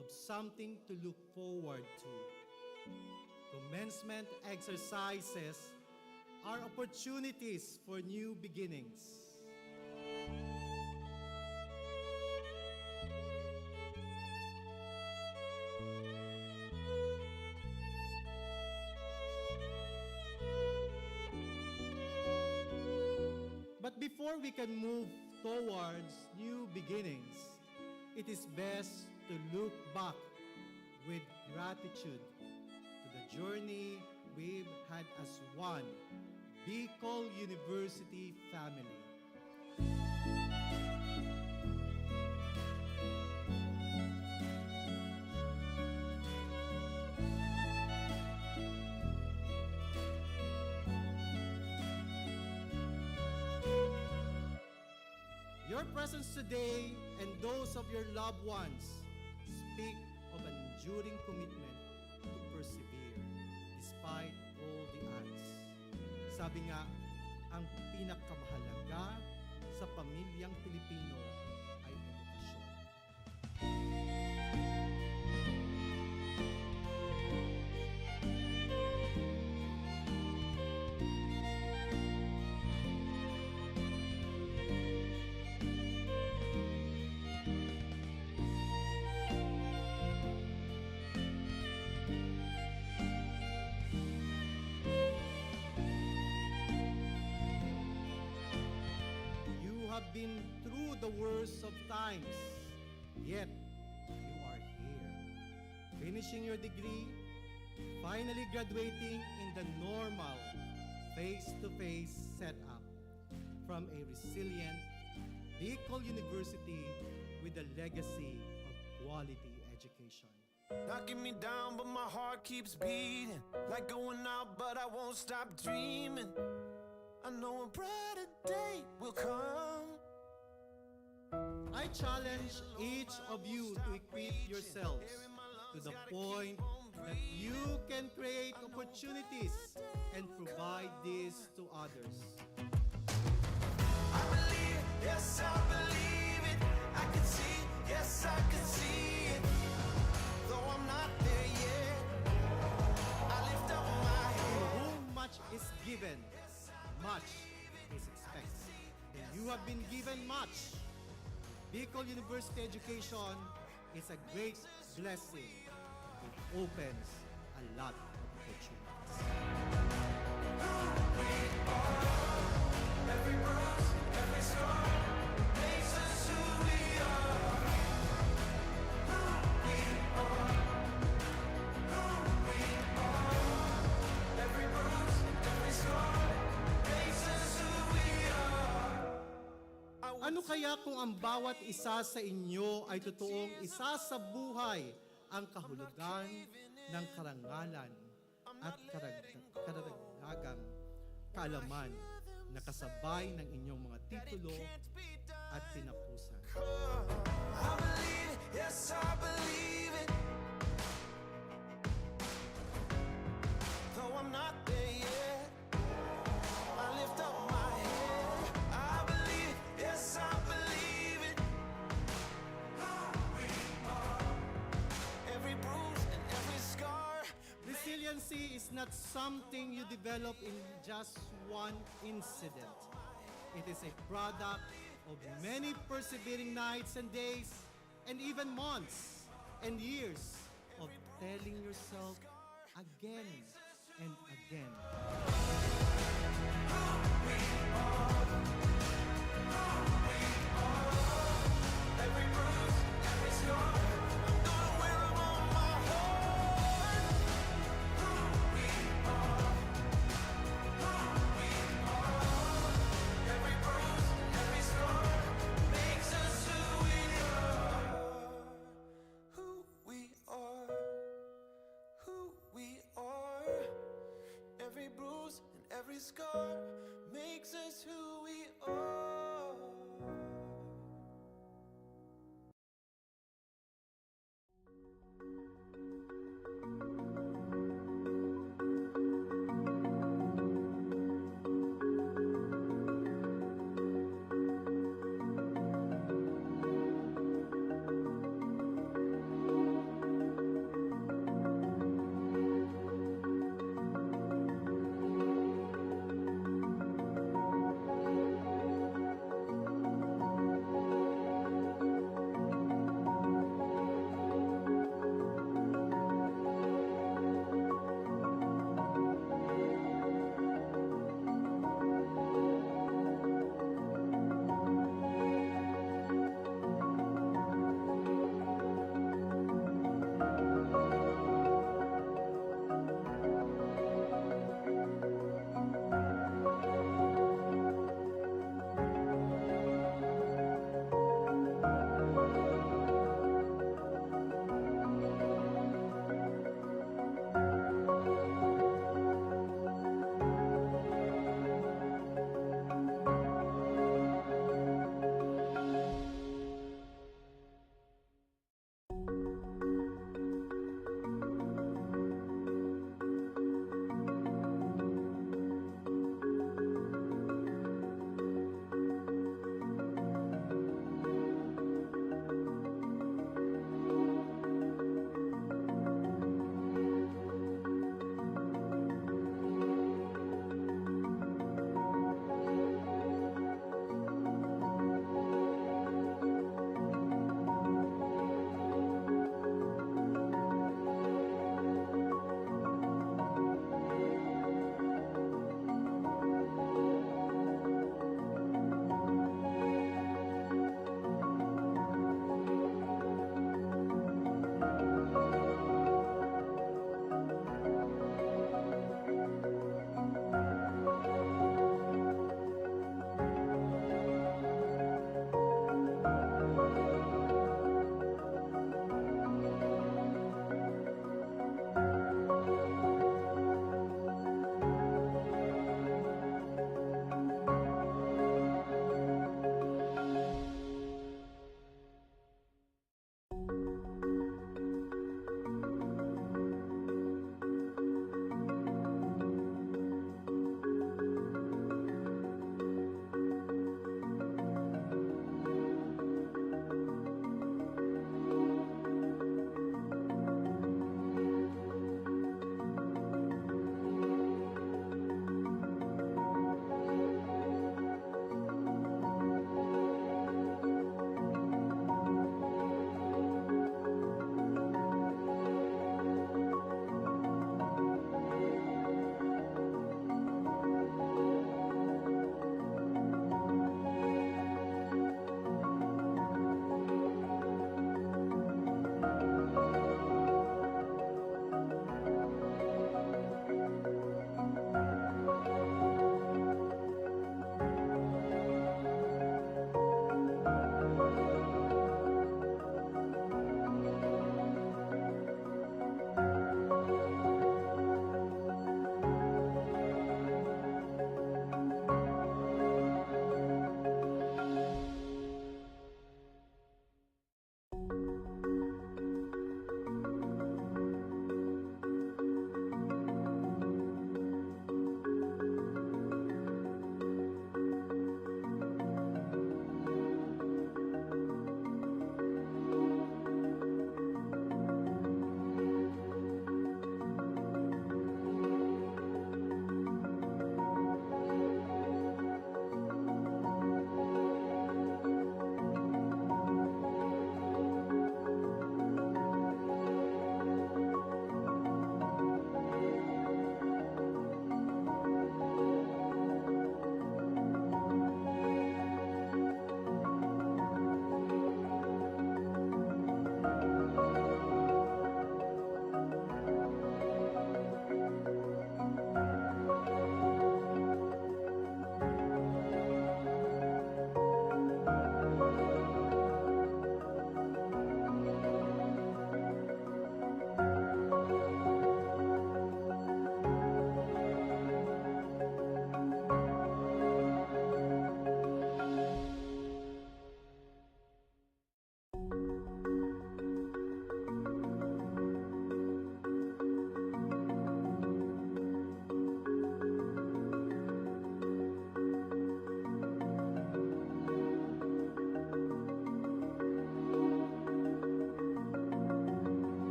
of something to look forward to. Commencement exercises are opportunities for new beginnings. But before we can move towards new beginnings, it is best to look back with gratitude to the journey we've had as one Bicol University family. Your presence today and those of your loved ones speak of an enduring commitment to persevere despite all the odds. Sabi nga, ang pinakamahalaga sa pamilyang Pilipino ay edukasyon. You have been through the worst of times, yet you are here, finishing your degree, finally graduating in the normal face-to-face setup from a resilient Bicol University with a legacy of quality education. Knocking me down, but my heart keeps beating. Like going out, but I won't stop dreaming. I know a brighter day will come. I challenge each of you to equip yourselves to the point that you can create opportunities and provide this to others. I believe, yes, I believe it. I can see, yes, I can see it. Though I'm not there yet, I lift up my head. To whom much is given, much is expected. And you have been given much. Bicol University education is a great blessing. It opens a lot of opportunities. Every bruise, every scar makes us who we are. Who we are, who we are. Every bruise, every scar makes us who we are. Ano kaya kung ang bawat isa sa inyo ay totoong isasabuhay ang kahulogan ng karangalan at karag-, karagdagang kaalaman na kasabay ng inyong mga titulo at kinapusan? I believe it, yes, I believe it. Though I'm not there yet, I lift up my head. I believe, yes, I believe it. Every bruise and every scar. Resiliency is not something you develop in just one incident. It is a product of many persevering nights and days, and even months and years of telling yourself again and again. Who we are, who we are. Every bruise and every scar makes us who we are.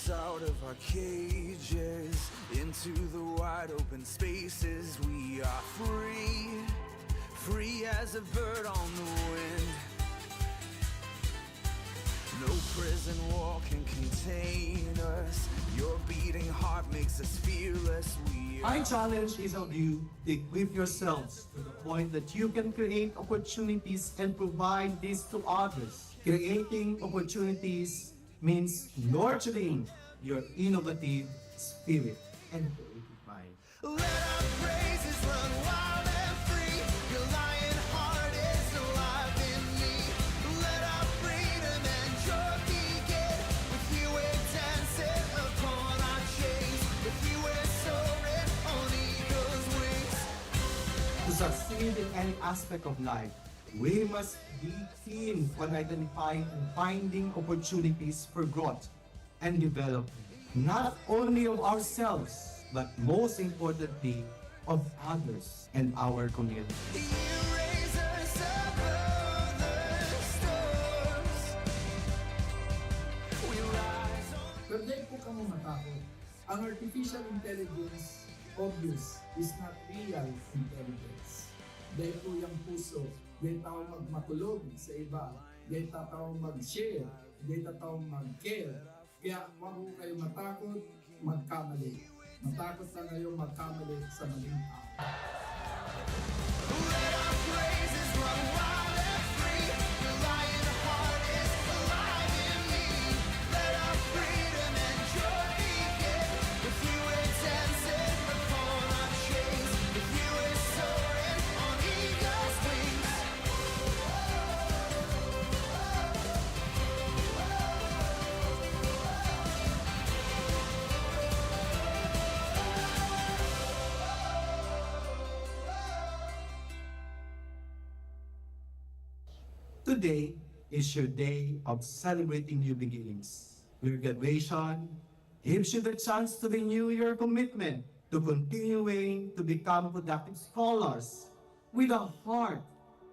Out of our cages, into the wide open spaces, we are free, free as a bird on the wind. No prison wall can contain us. Your beating heart makes us fearless. We are I challenge each of you to equip yourselves to the point that you can create opportunities and provide this to others. Creating opportunities means nurturing your innovative spirit and creative mind. Let our praises run wild and free. Your lion heart is alive in me. Let our freedom and joy begin. With you we're dancing upon our chains. With you we're soaring on eagle's wings. To succeed in any aspect of life, we must be keen on identifying and finding opportunities for growth and development, not only of ourselves, but most importantly, of others and our community. You raise us above the storms. We rise on. Pero dai po kamo matakot. Ang artificial intelligence, obvious, is not real intelligence. Dai po yang puso, dai tao magmakulog sa iba, dai tao mag-share, dai tao mag-care. Kaya wag po kayo matakot magkamali. Matakot lang kayo magkamali sa maling tao. Let our praises run wild and free. Your lion heart is alive in me. Let our freedom and joy begin. With you we're dancing upon our chains. With you we're soaring on eagle's wings. Today is your day of celebrating new beginnings. Your graduation gives you the chance to renew your commitment to continuing to become productive scholars with a heart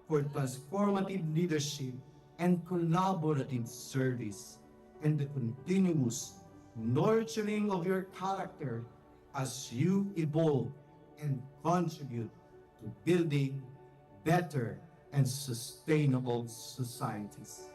for transformative leadership and collaborative service, and the continuous nurturing of your character as you evolve and contribute to building better and sustainable societies.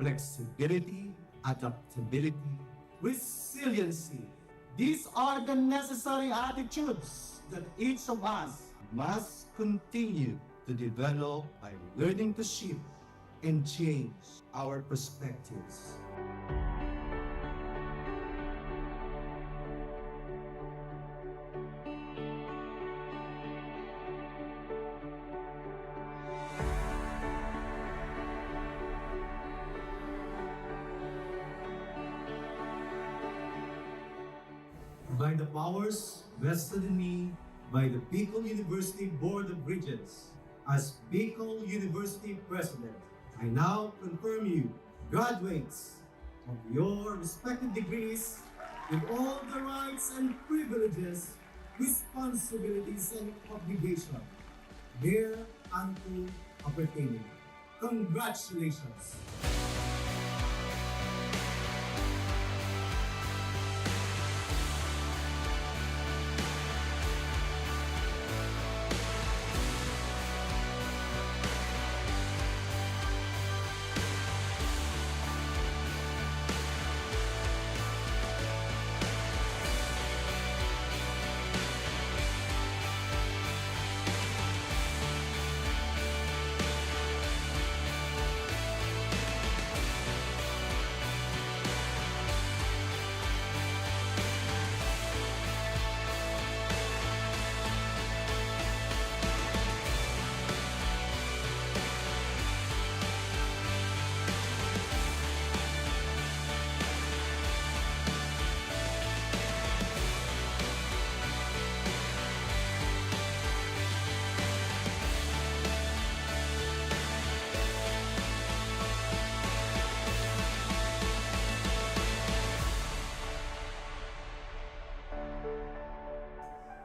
Flexibility, adaptability, resiliency. These are the necessary attitudes that each of us must continue to develop by learning to shift and change our perspectives. By the powers vested in me by the Bicol University Board of Regents, as Bicol University President, I now confirm you graduates of your respective degrees with all the rights and privileges, responsibilities and obligations thereunto appertaining. Congratulations!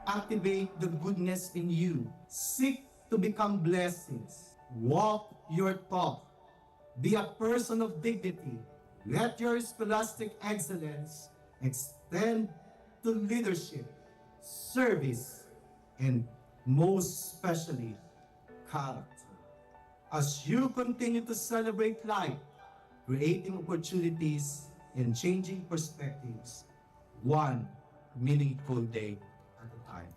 Activate the goodness in you. Seek to become blessings. Walk your talk. Be a person of dignity. Let your scholastic excellence extend to leadership, service, and most especially, character. As you continue to celebrate life, creating opportunities and changing perspectives, one meaningful day at a time.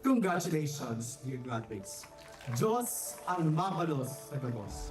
Congratulations, dear graduates. Diyos ang mabalos sa gabos.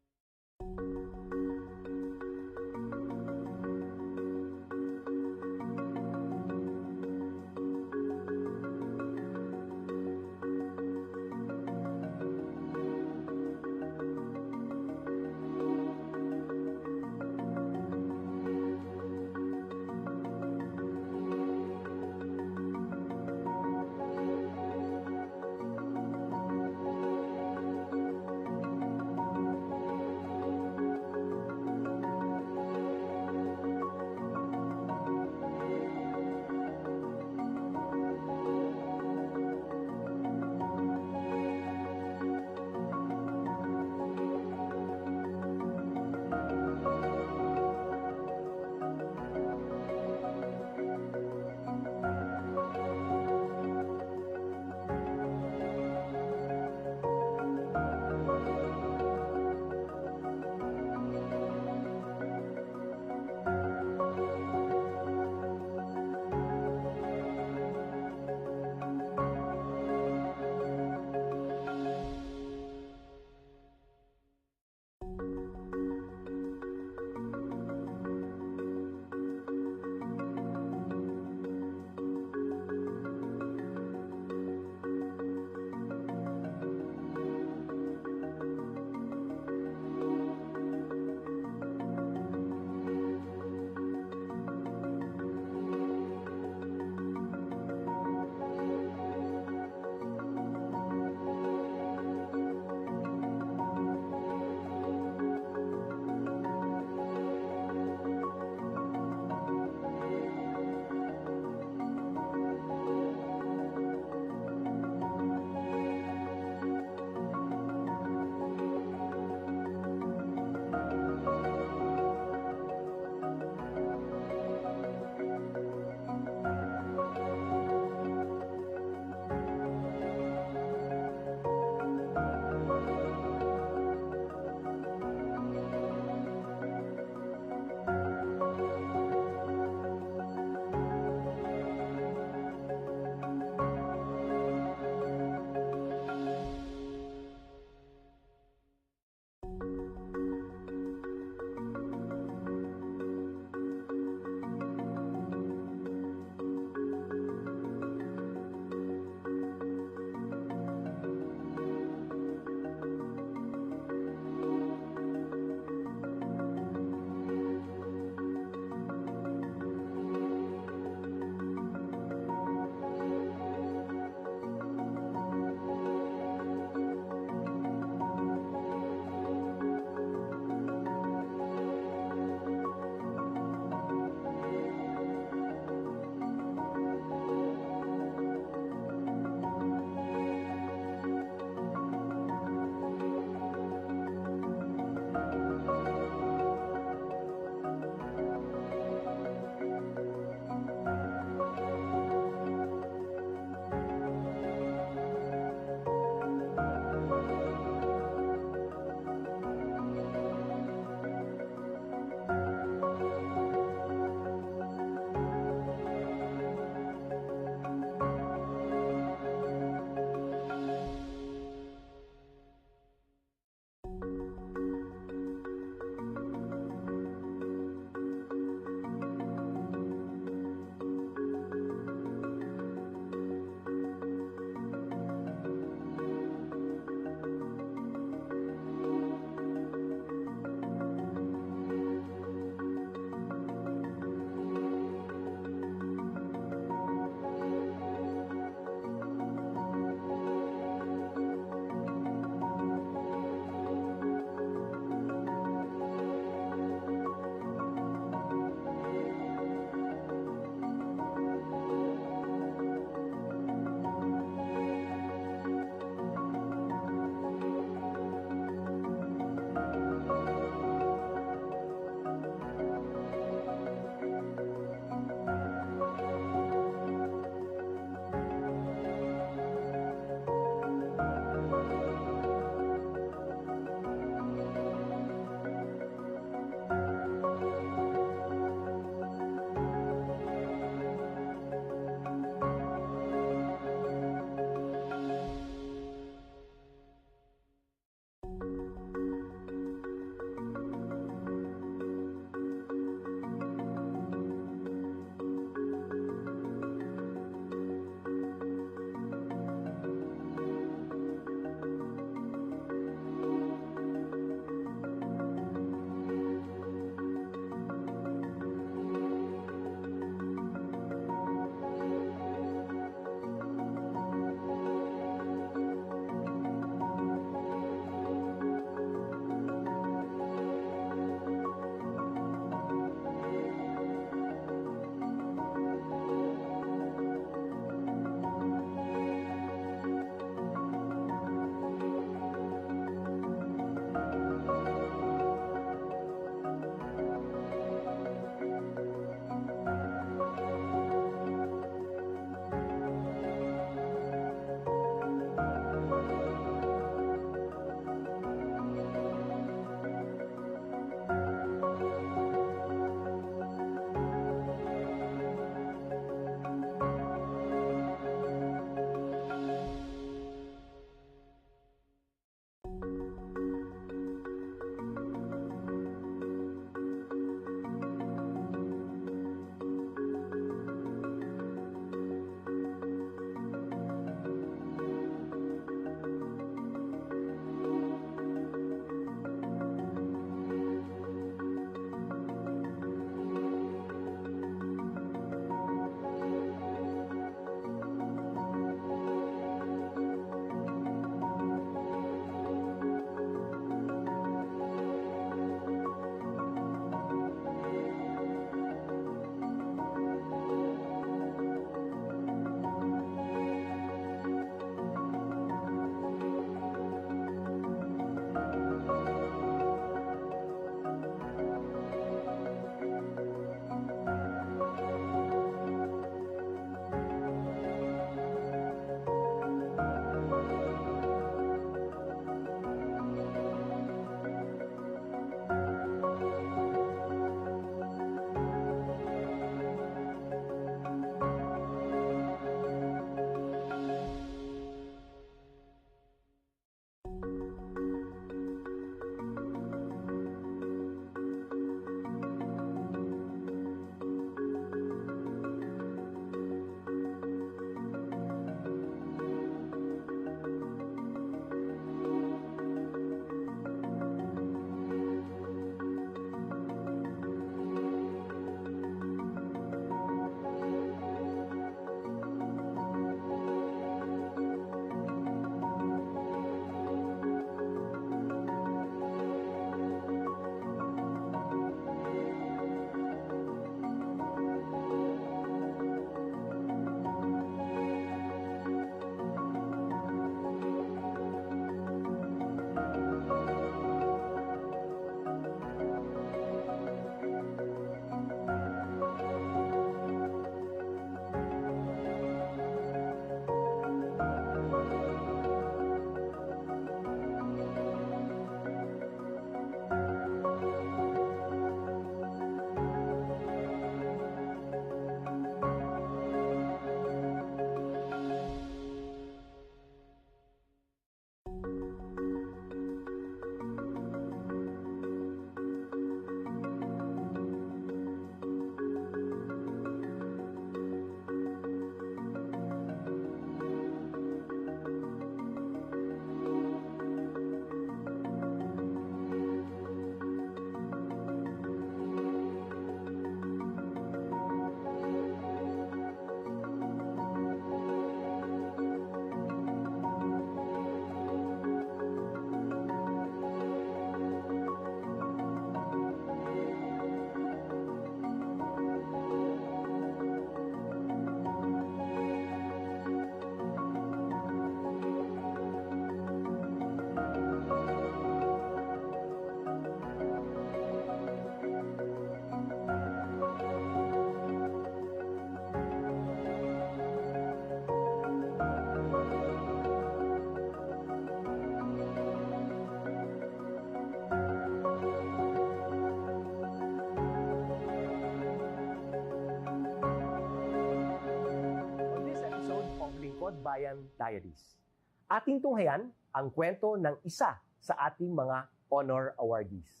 Bayan Diaries. Ating tunghayan ang kwento ng isa sa ating mga honor awardees.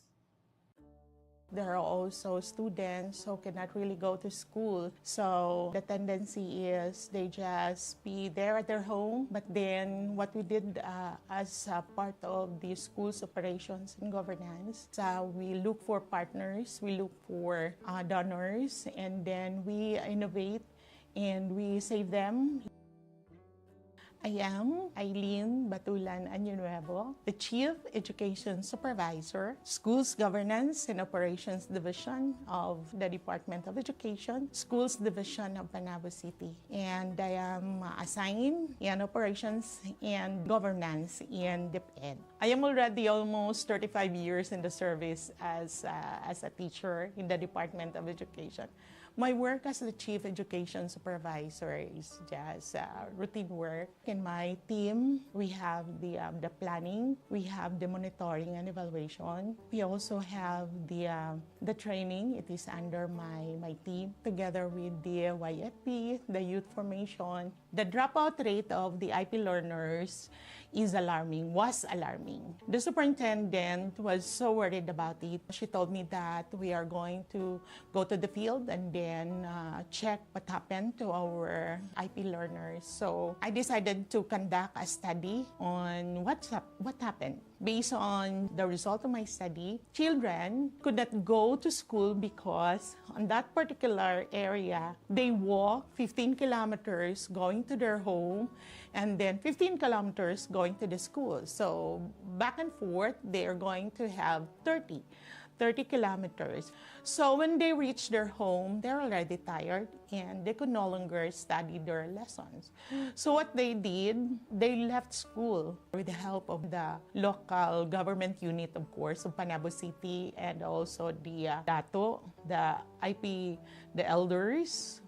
There are also students who cannot really go to school. So the tendency is they just be there at their home. But then what we did uh, as a part of the school's operations and governance, uh, we look for partners, we look for uh, donors, and then we innovate and we save them. I am Eileen Batulan Año Nuevo, the Chief Education Supervisor, Schools Governance and Operations Division of the Department of Education, Schools Division of Panabo City. And I am uh, assigned in Operations and Governance in DepEd. I am already almost thirty-five years in the service as, uh, as a teacher in the Department of Education. My work as the Chief Education Supervisor is just uh, routine work. In my team, we have the, um, the planning, we have the monitoring and evaluation. We also have the, uh, the training. It is under my, my team, together with the Y F P, the youth formation. The dropout rate of the I P learners is alarming, was alarming. The superintendent was so worried about it. She told me that we are going to go to the field and then uh, check what happened to our I P learners. So I decided to conduct a study on what's up, what happened. Based on the result of my study, children could not go to school because on that particular area, they walk fifteen kilometers going to their home and then fifteen kilometers going to the school. So back and forth, they are going to have thirty, thirty kilometers. So when they reach their home, they're already tired and they could no longer study their lessons. So what they did, they left school with the help of the local government unit, of course, of Panabo City, and also the uh, DATU, the I P, the elders.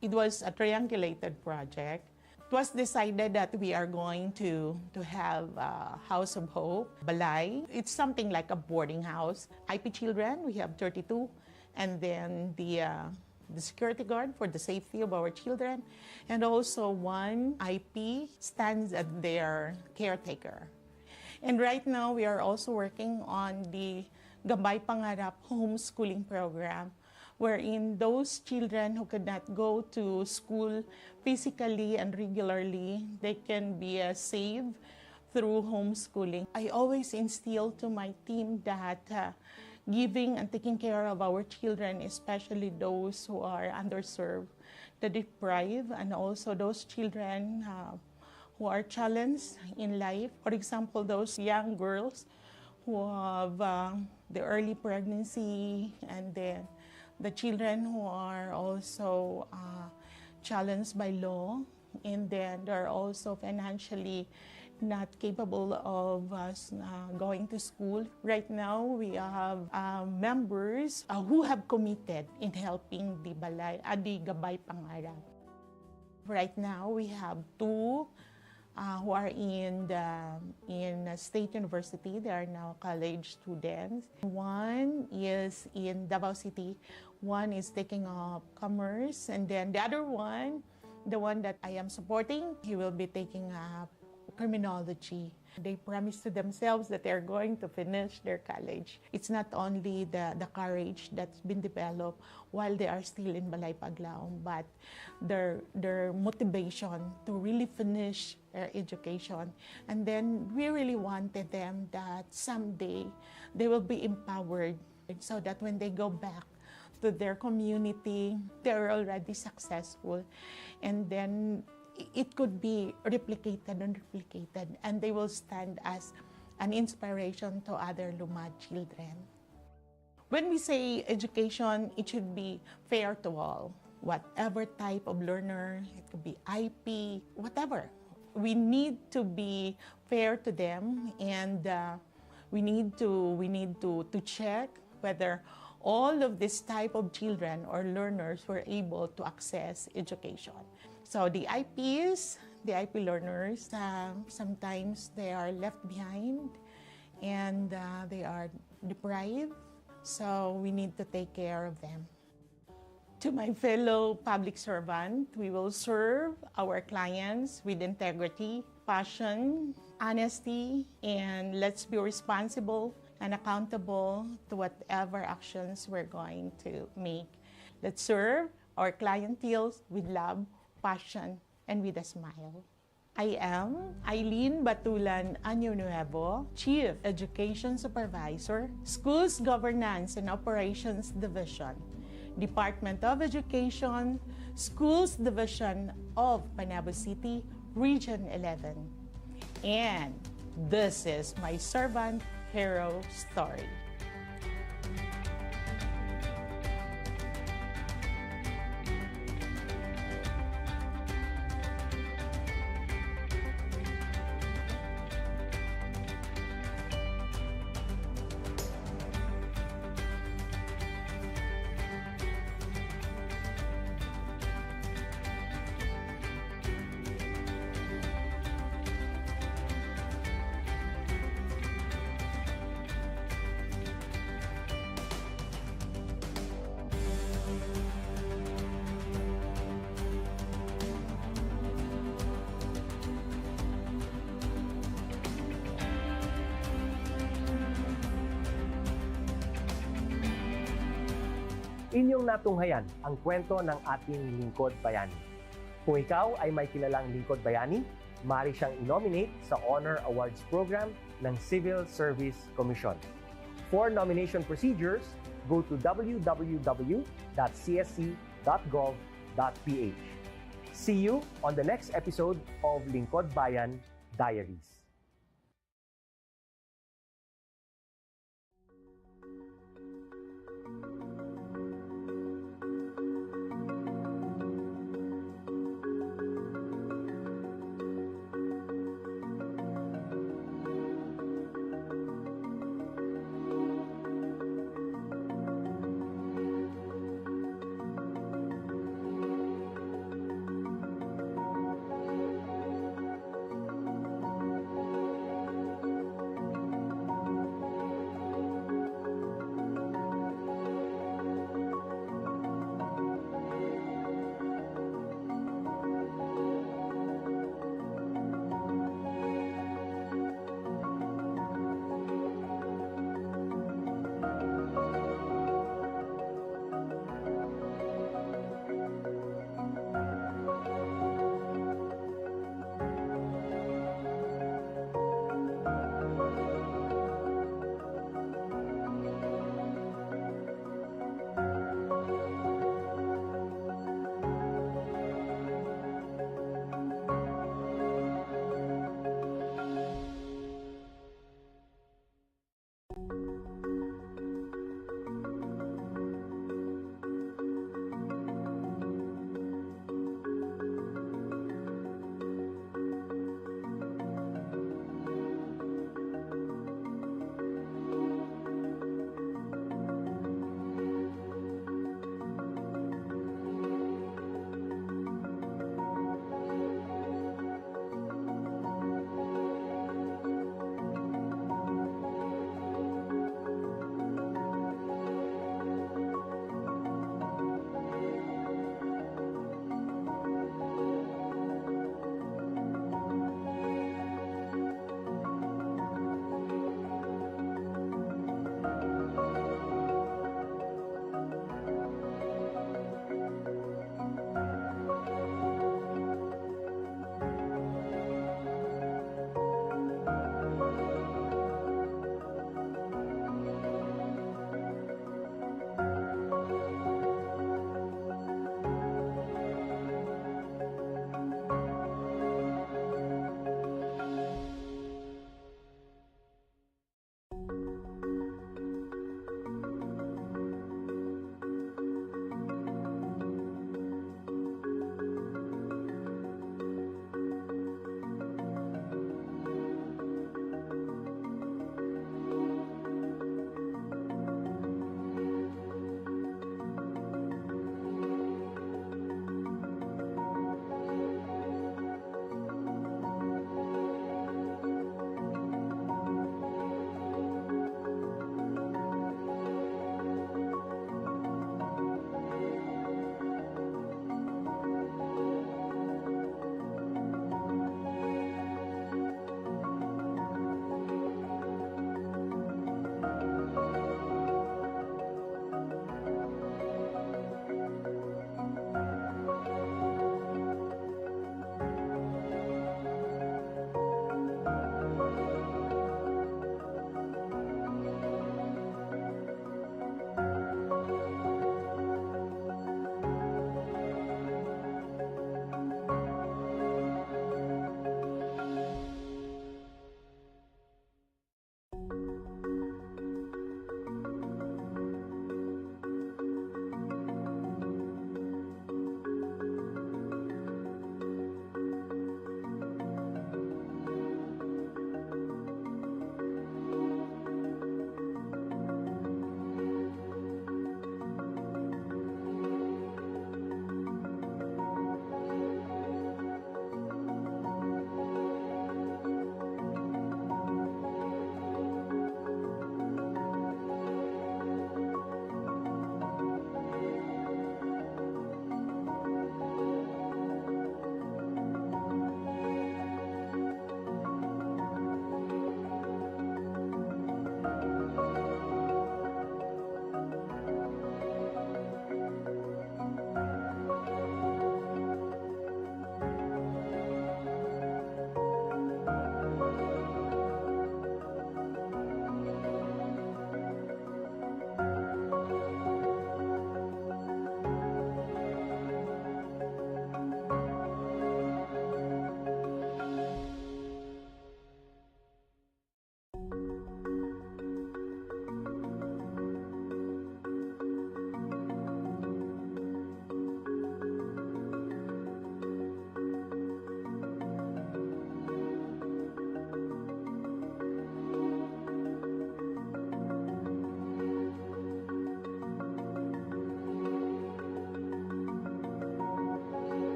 It was a triangulated project. It was decided that we are going to, to have a House of Hope, Balay. It's something like a boarding house. I P children, we have thirty-two. And then the uh, the security guard for the safety of our children, and also one I P stands as their caretaker. And right now, we are also working on the Gabay Pangarap homeschooling program, wherein those children who could not go to school physically and regularly, they can be uh, saved through homeschooling. I always instill to my team that uh, giving and taking care of our children, especially those who are underserved, the deprived, and also those children uh, who are challenged in life. For example, those young girls who have uh, the early pregnancy, and then the children who are also uh, challenged by law, and then they're also financially not capable of uh, s- uh, going to school. Right now, we have uh, members uh, who have committed in helping the Balay, uh, the Gabay Pangarap. Right now, we have two uh, who are in the in a state university. They are now college students. One is in Davao City. One is taking up commerce, and then the other one, the one that I am supporting, he will be taking up criminology. They promise to themselves that they're going to finish their college. It's not only the, the courage that's been developed while they are still in Balay Paglaom, but their their motivation to really finish their education. And then we really wanted them that someday they will be empowered, so that when they go back to their community, they're already successful. And then it could be replicated and replicated, and they will stand as an inspiration to other Lumad children. When we say education, it should be fair to all. Whatever type of learner, it could be I P, whatever. We need to be fair to them, and uh, we need to we need to to check whether all of this type of children or learners were able to access education. So the I Ps, the I P learners, uh, sometimes they are left behind and uh, they are deprived. So we need to take care of them. To my fellow public servant, we will serve our clients with integrity, passion, honesty, and let's be responsible and accountable to whatever actions we're going to make. Let's serve our clientele with love, passion, and with a smile. I am Eileen Batulan Año Nuevo, Chief Education Supervisor, Schools Governance and Operations Division, Department of Education, Schools Division of Panabo City, Region eleven. And this is my servant hero story. Inyong natunghayan ang kwento ng ating lingkod bayani. Kung ikaw ay may kilalang lingkod bayani, maaari siyang i-nominate sa Honor Awards Program ng Civil Service Commission. For nomination procedures, go to w w w dot c s c dot gov dot p h. See you on the next episode of Lingkod Bayan Diaries.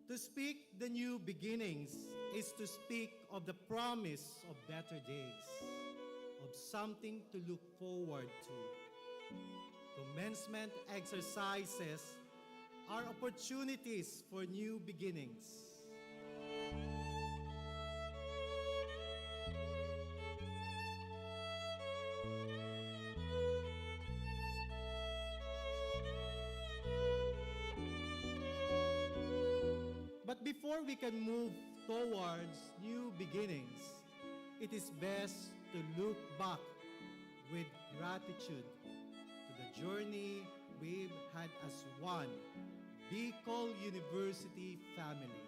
To speak the new beginnings is to speak of the promise of better days, of something to look forward to. Commencement exercises are opportunities for new beginnings. But before we can move towards new beginnings, it is best to look back with gratitude to the journey we've had as one Bicol University family.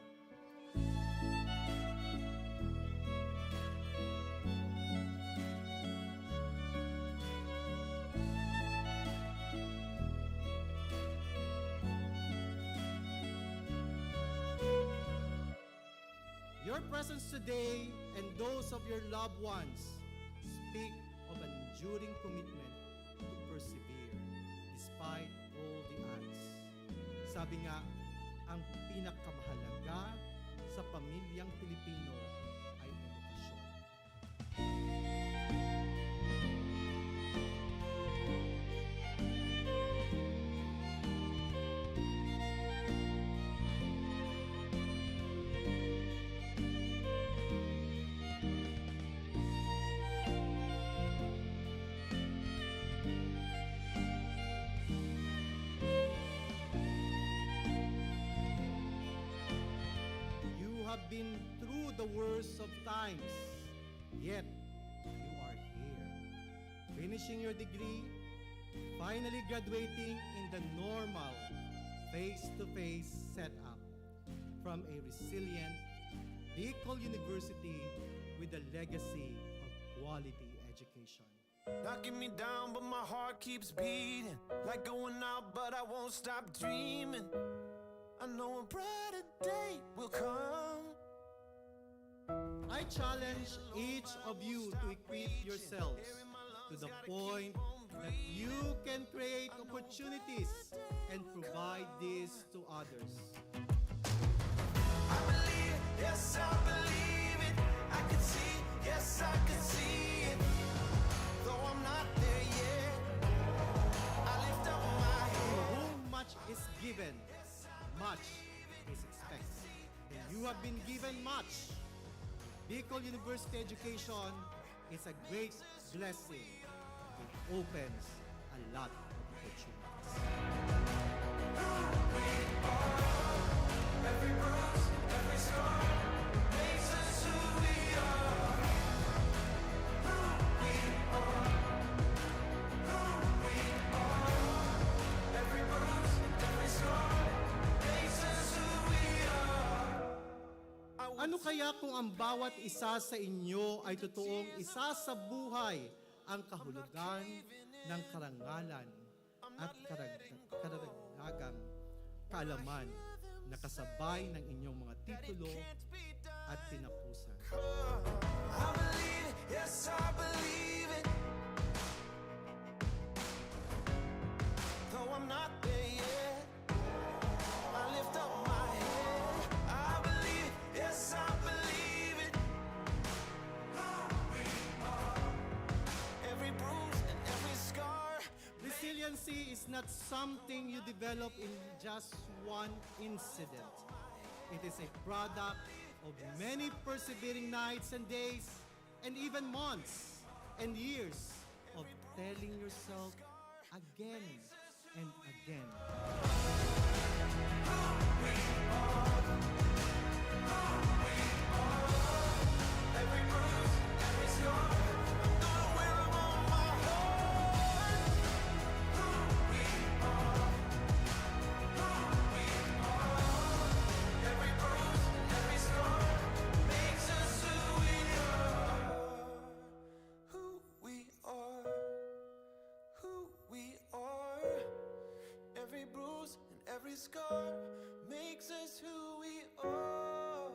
Your presence today and those of your loved ones speak of an enduring commitment to persevere despite all the odds. Sabi nga, ang pinakamahalaga sa pamilyang Pilipino ay edukasyon. You have been through the worst of times, yet you are here, finishing your degree, finally graduating in the normal face-to-face setup from a resilient Bicol University with a legacy of quality education. Knocking me down, but my heart keeps beating. Like going out, but I won't stop dreaming. I know a brighter day will come. I challenge each of you to equip yourselves to the point that you can create opportunities and provide this to others. I believe it, yes, I believe it. I can see it, yes, I can see it. Though I'm not there yet, I lift up my head. To whom much is given, much is expected. And you have been given much. Bicol University education is a great blessing. It opens a lot of opportunities. Every bruise, every scar makes us who we are. Who we are. Who we are. Every bruise, every scar makes us who we are. Ano kaya kung ang bawat isa sa inyo ay totoong isasabuhay ang kahulugan ng karangalan at karag-, karagdagang kaalaman na kasabay ng inyong mga titulo at kinapusan? I believe it, yes, I believe it. Though I'm not there yet, I lift up my head. I believe it, yes, I believe it. Every bruise and every scar. Resiliency is not something you develop in just one incident. It is a product of many persevering nights and days, and even months and years of telling yourself again and again. Who we are, who we are. Every bruise and every scar makes us who we are.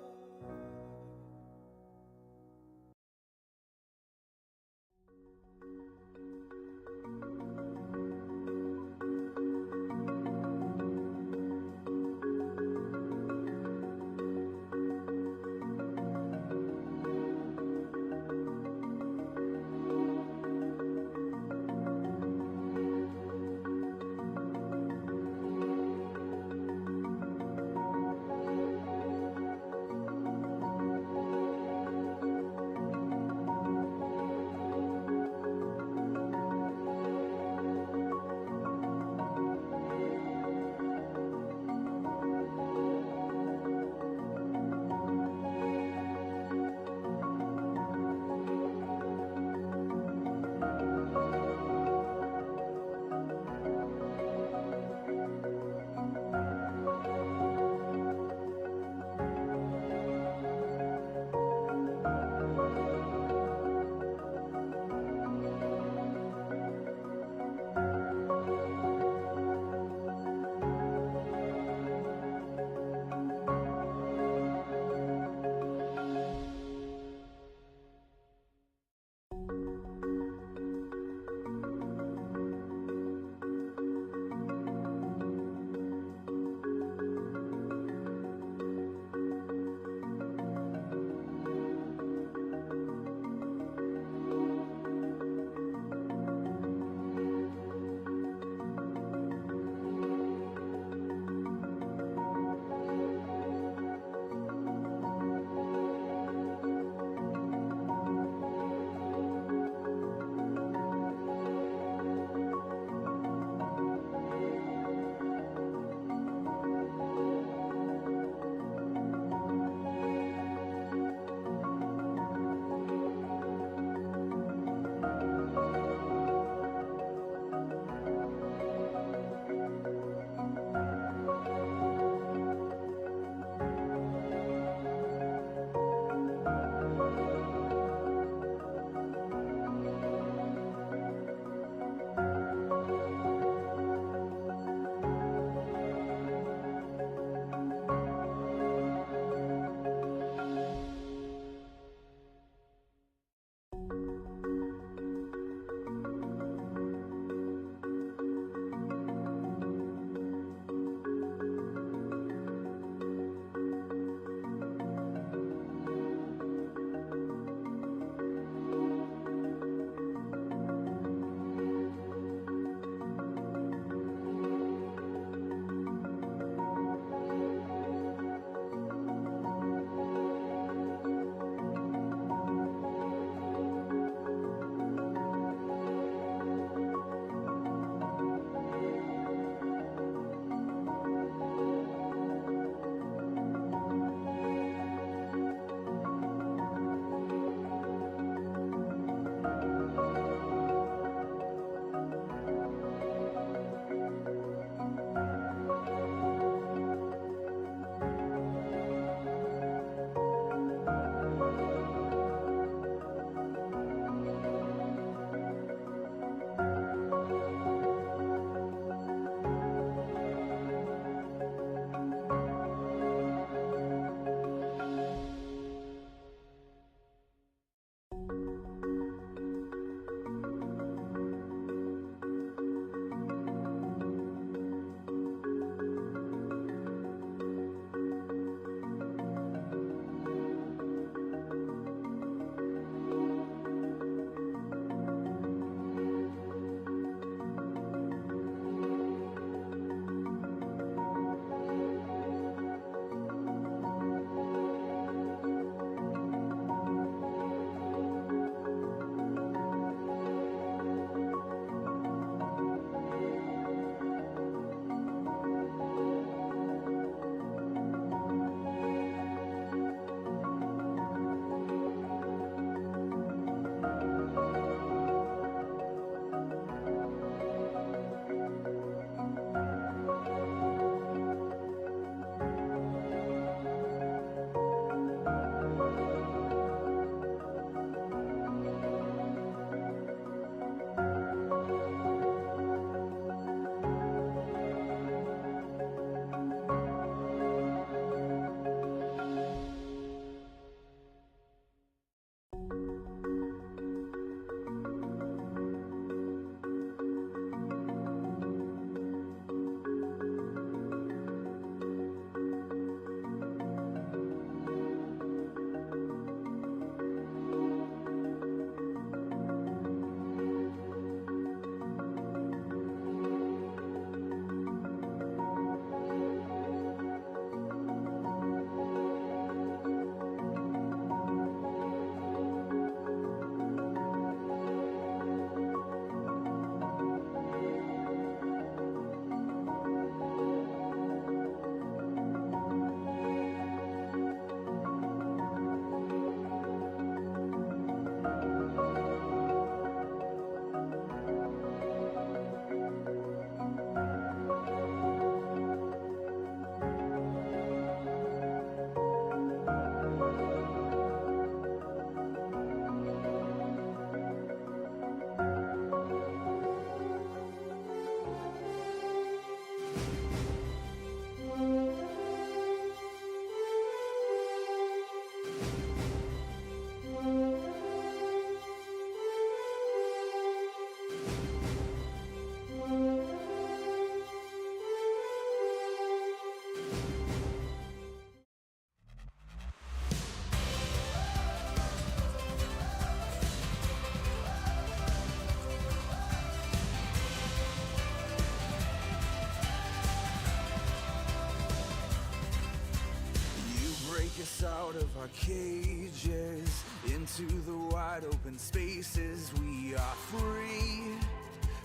of our cages into the wide open spaces. We are free,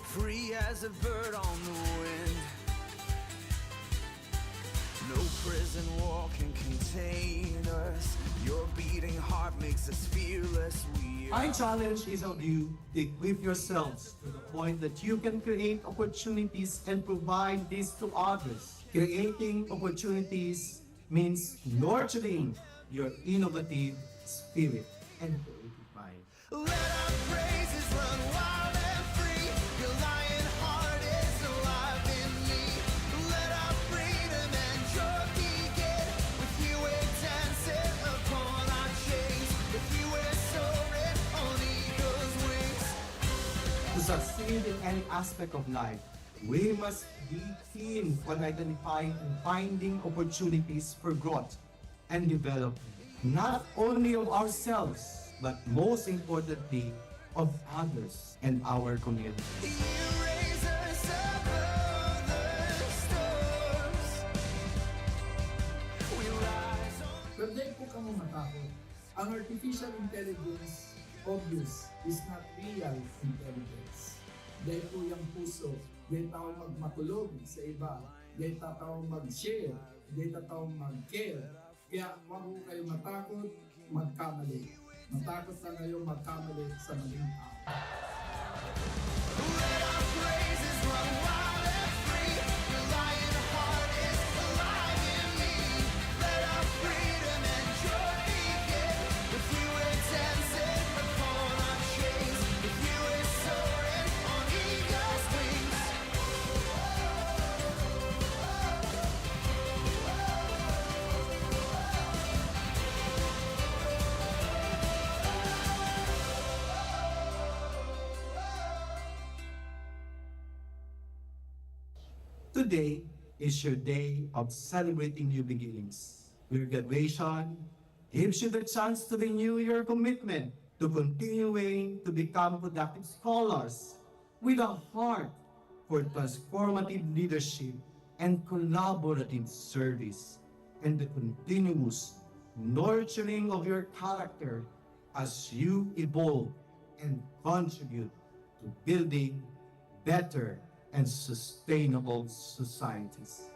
free as a bird on the wind. No prison wall can contain us. Your beating heart makes us fearless. We are I challenge each of you to equip yourselves to the point that you can create opportunities and provide this to others. Creating opportunities means nurturing your innovative spirit and creative mind. Let our praises run wild and free. Your lion heart is alive in me. Let our freedom and joy begin. With you we're dancing upon our chains. With you we're soaring on eagle's wings. To succeed in any aspect of life, we must be keen on identifying and finding opportunities for growth and development, not only of ourselves, but most importantly, of others and our community. You raise us above the storms. We rise on. Pero dai po kamo matakot. Ang artificial intelligence, obvious, is not real intelligence. Dai po yang puso, dai tao magmakulog sa iba, dai tao mag-share, dai tao mag-care. Kaya wag po kayo matakot magkamali. Matakot lang kayo magkamali sa maling tao. Let our praises run wild and free. Your lion heart is alive in me. Let our freedom and joy begin. With you we're dancing upon our chains. With you we're soaring on eagle's wings. Today is your day of celebrating new beginnings. Your graduation gives you the chance to renew your commitment to continuing to become productive scholars with a heart for transformative leadership and collaborative service, and the continuous nurturing of your character as you evolve and contribute to building better and sustainable societies.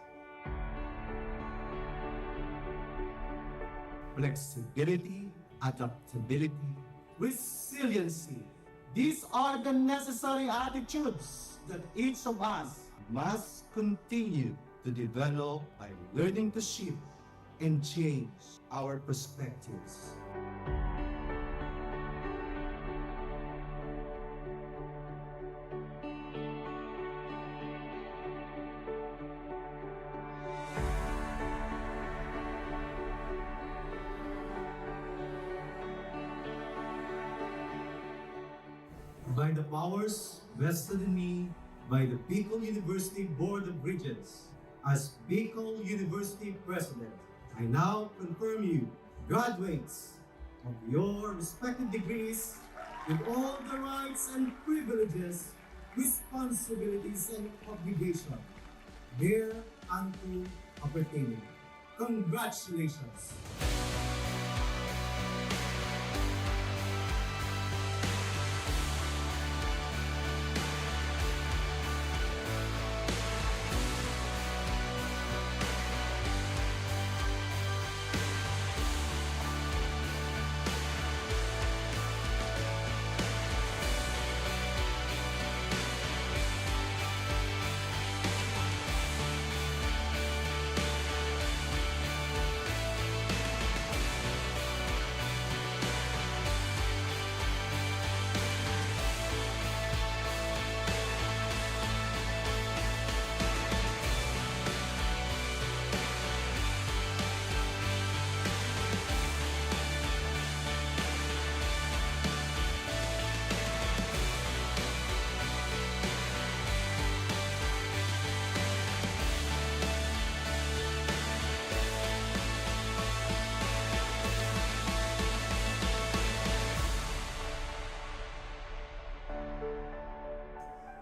Flexibility, adaptability, resiliency. These are the necessary attitudes that each of us must continue to develop by learning to shift and change our perspectives. By the powers vested in me by the Bicol University Board of Regents, as Bicol University President, I now confirm you graduates of your respective degrees with all the rights and privileges, responsibilities and obligations thereunto appertaining. Congratulations!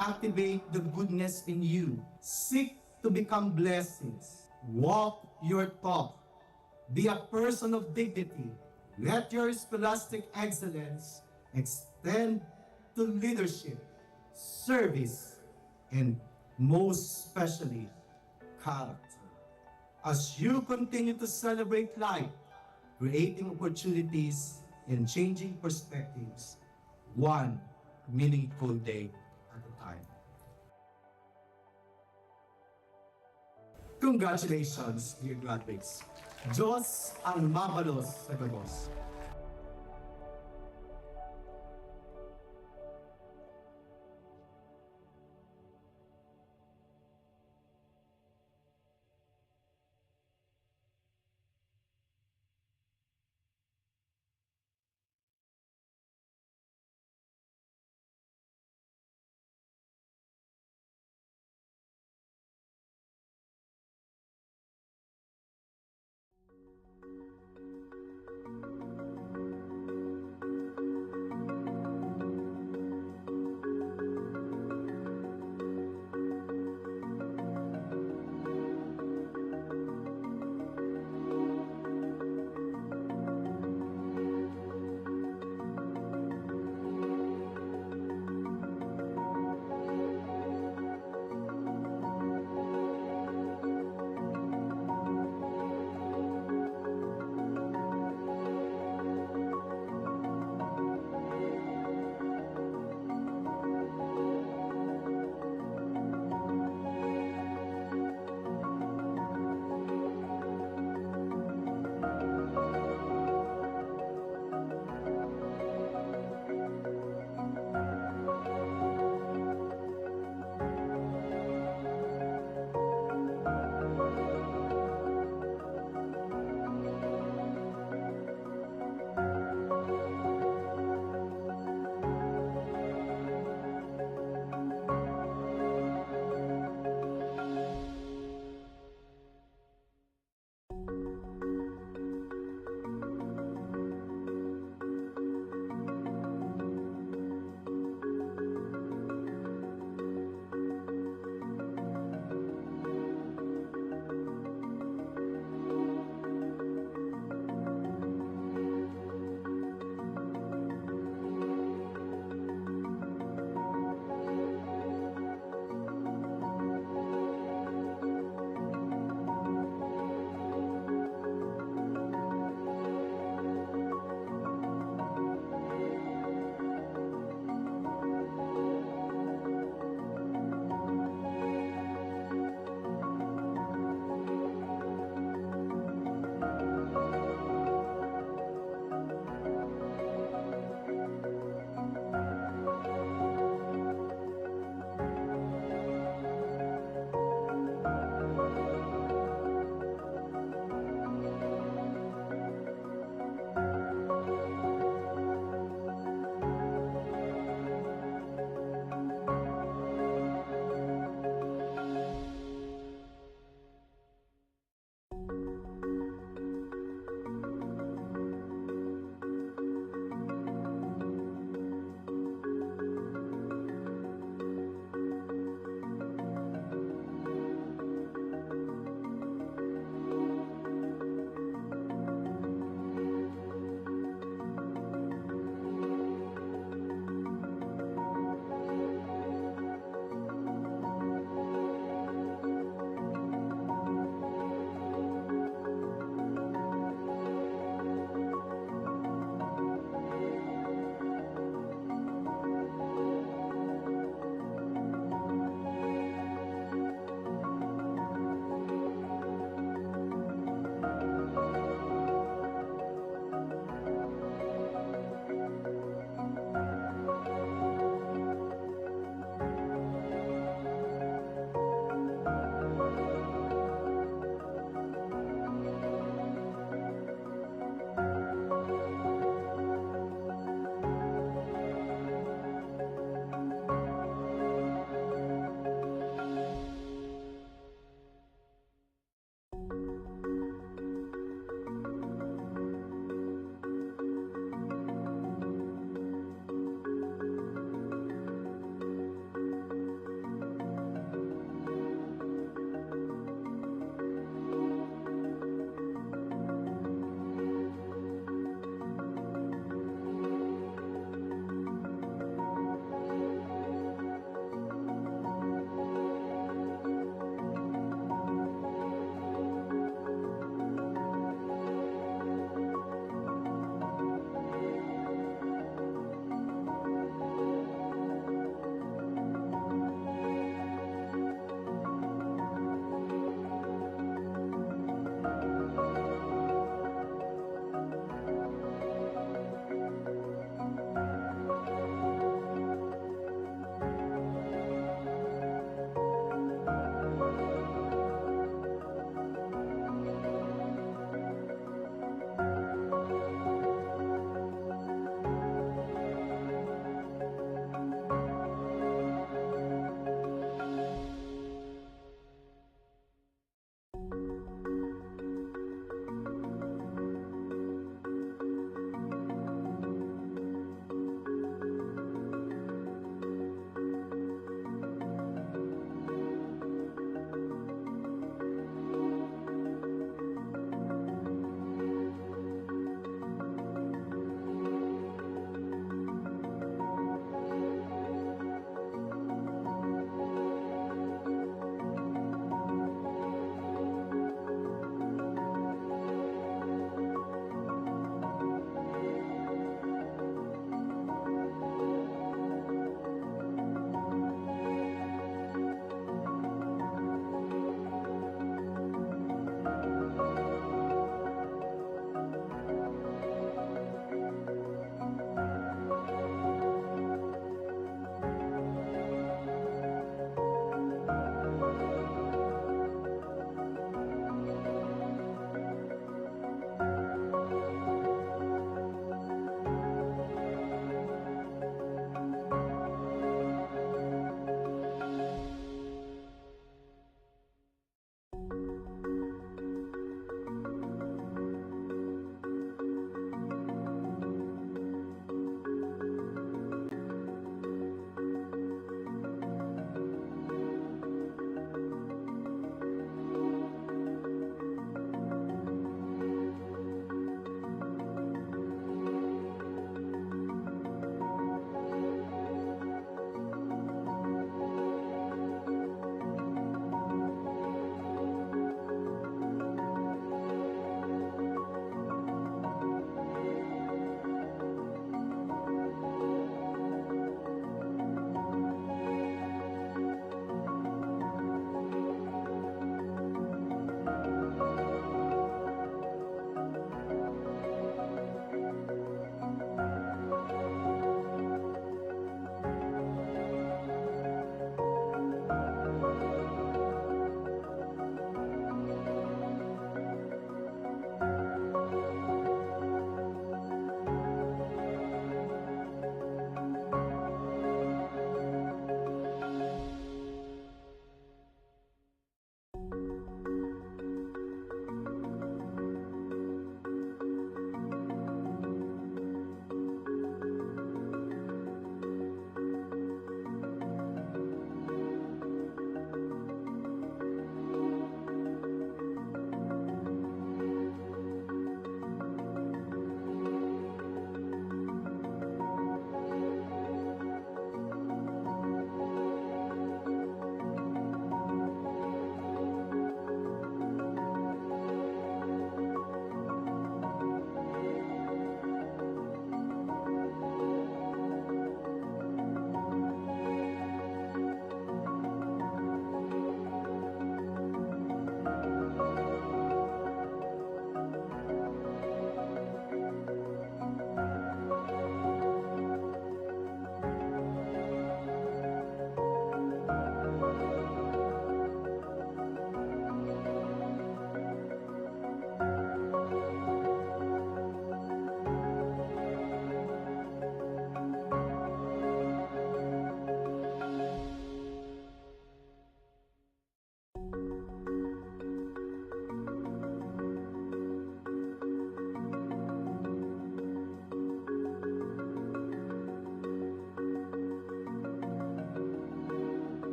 Activate the goodness in you. Seek to become blessings. Walk your talk. Be a person of dignity. Let your scholastic excellence extend to leadership, service, and most especially, character. As you continue to celebrate life, creating opportunities and changing perspectives, one meaningful day at a time. Congratulations, dear graduates. Diyos ang mabalos sa gabos.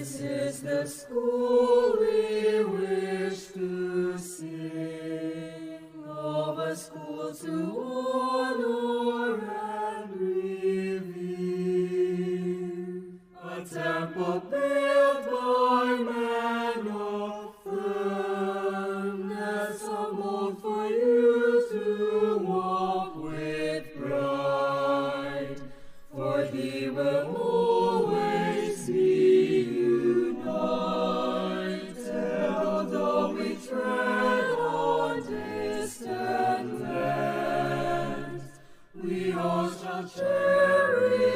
This is the school we wish to sing, of a school to honor and revere. A temple built by men of firmness, a mold for you to walk with pride. For he will always be united, although we tread on distant lands. We all shall cherish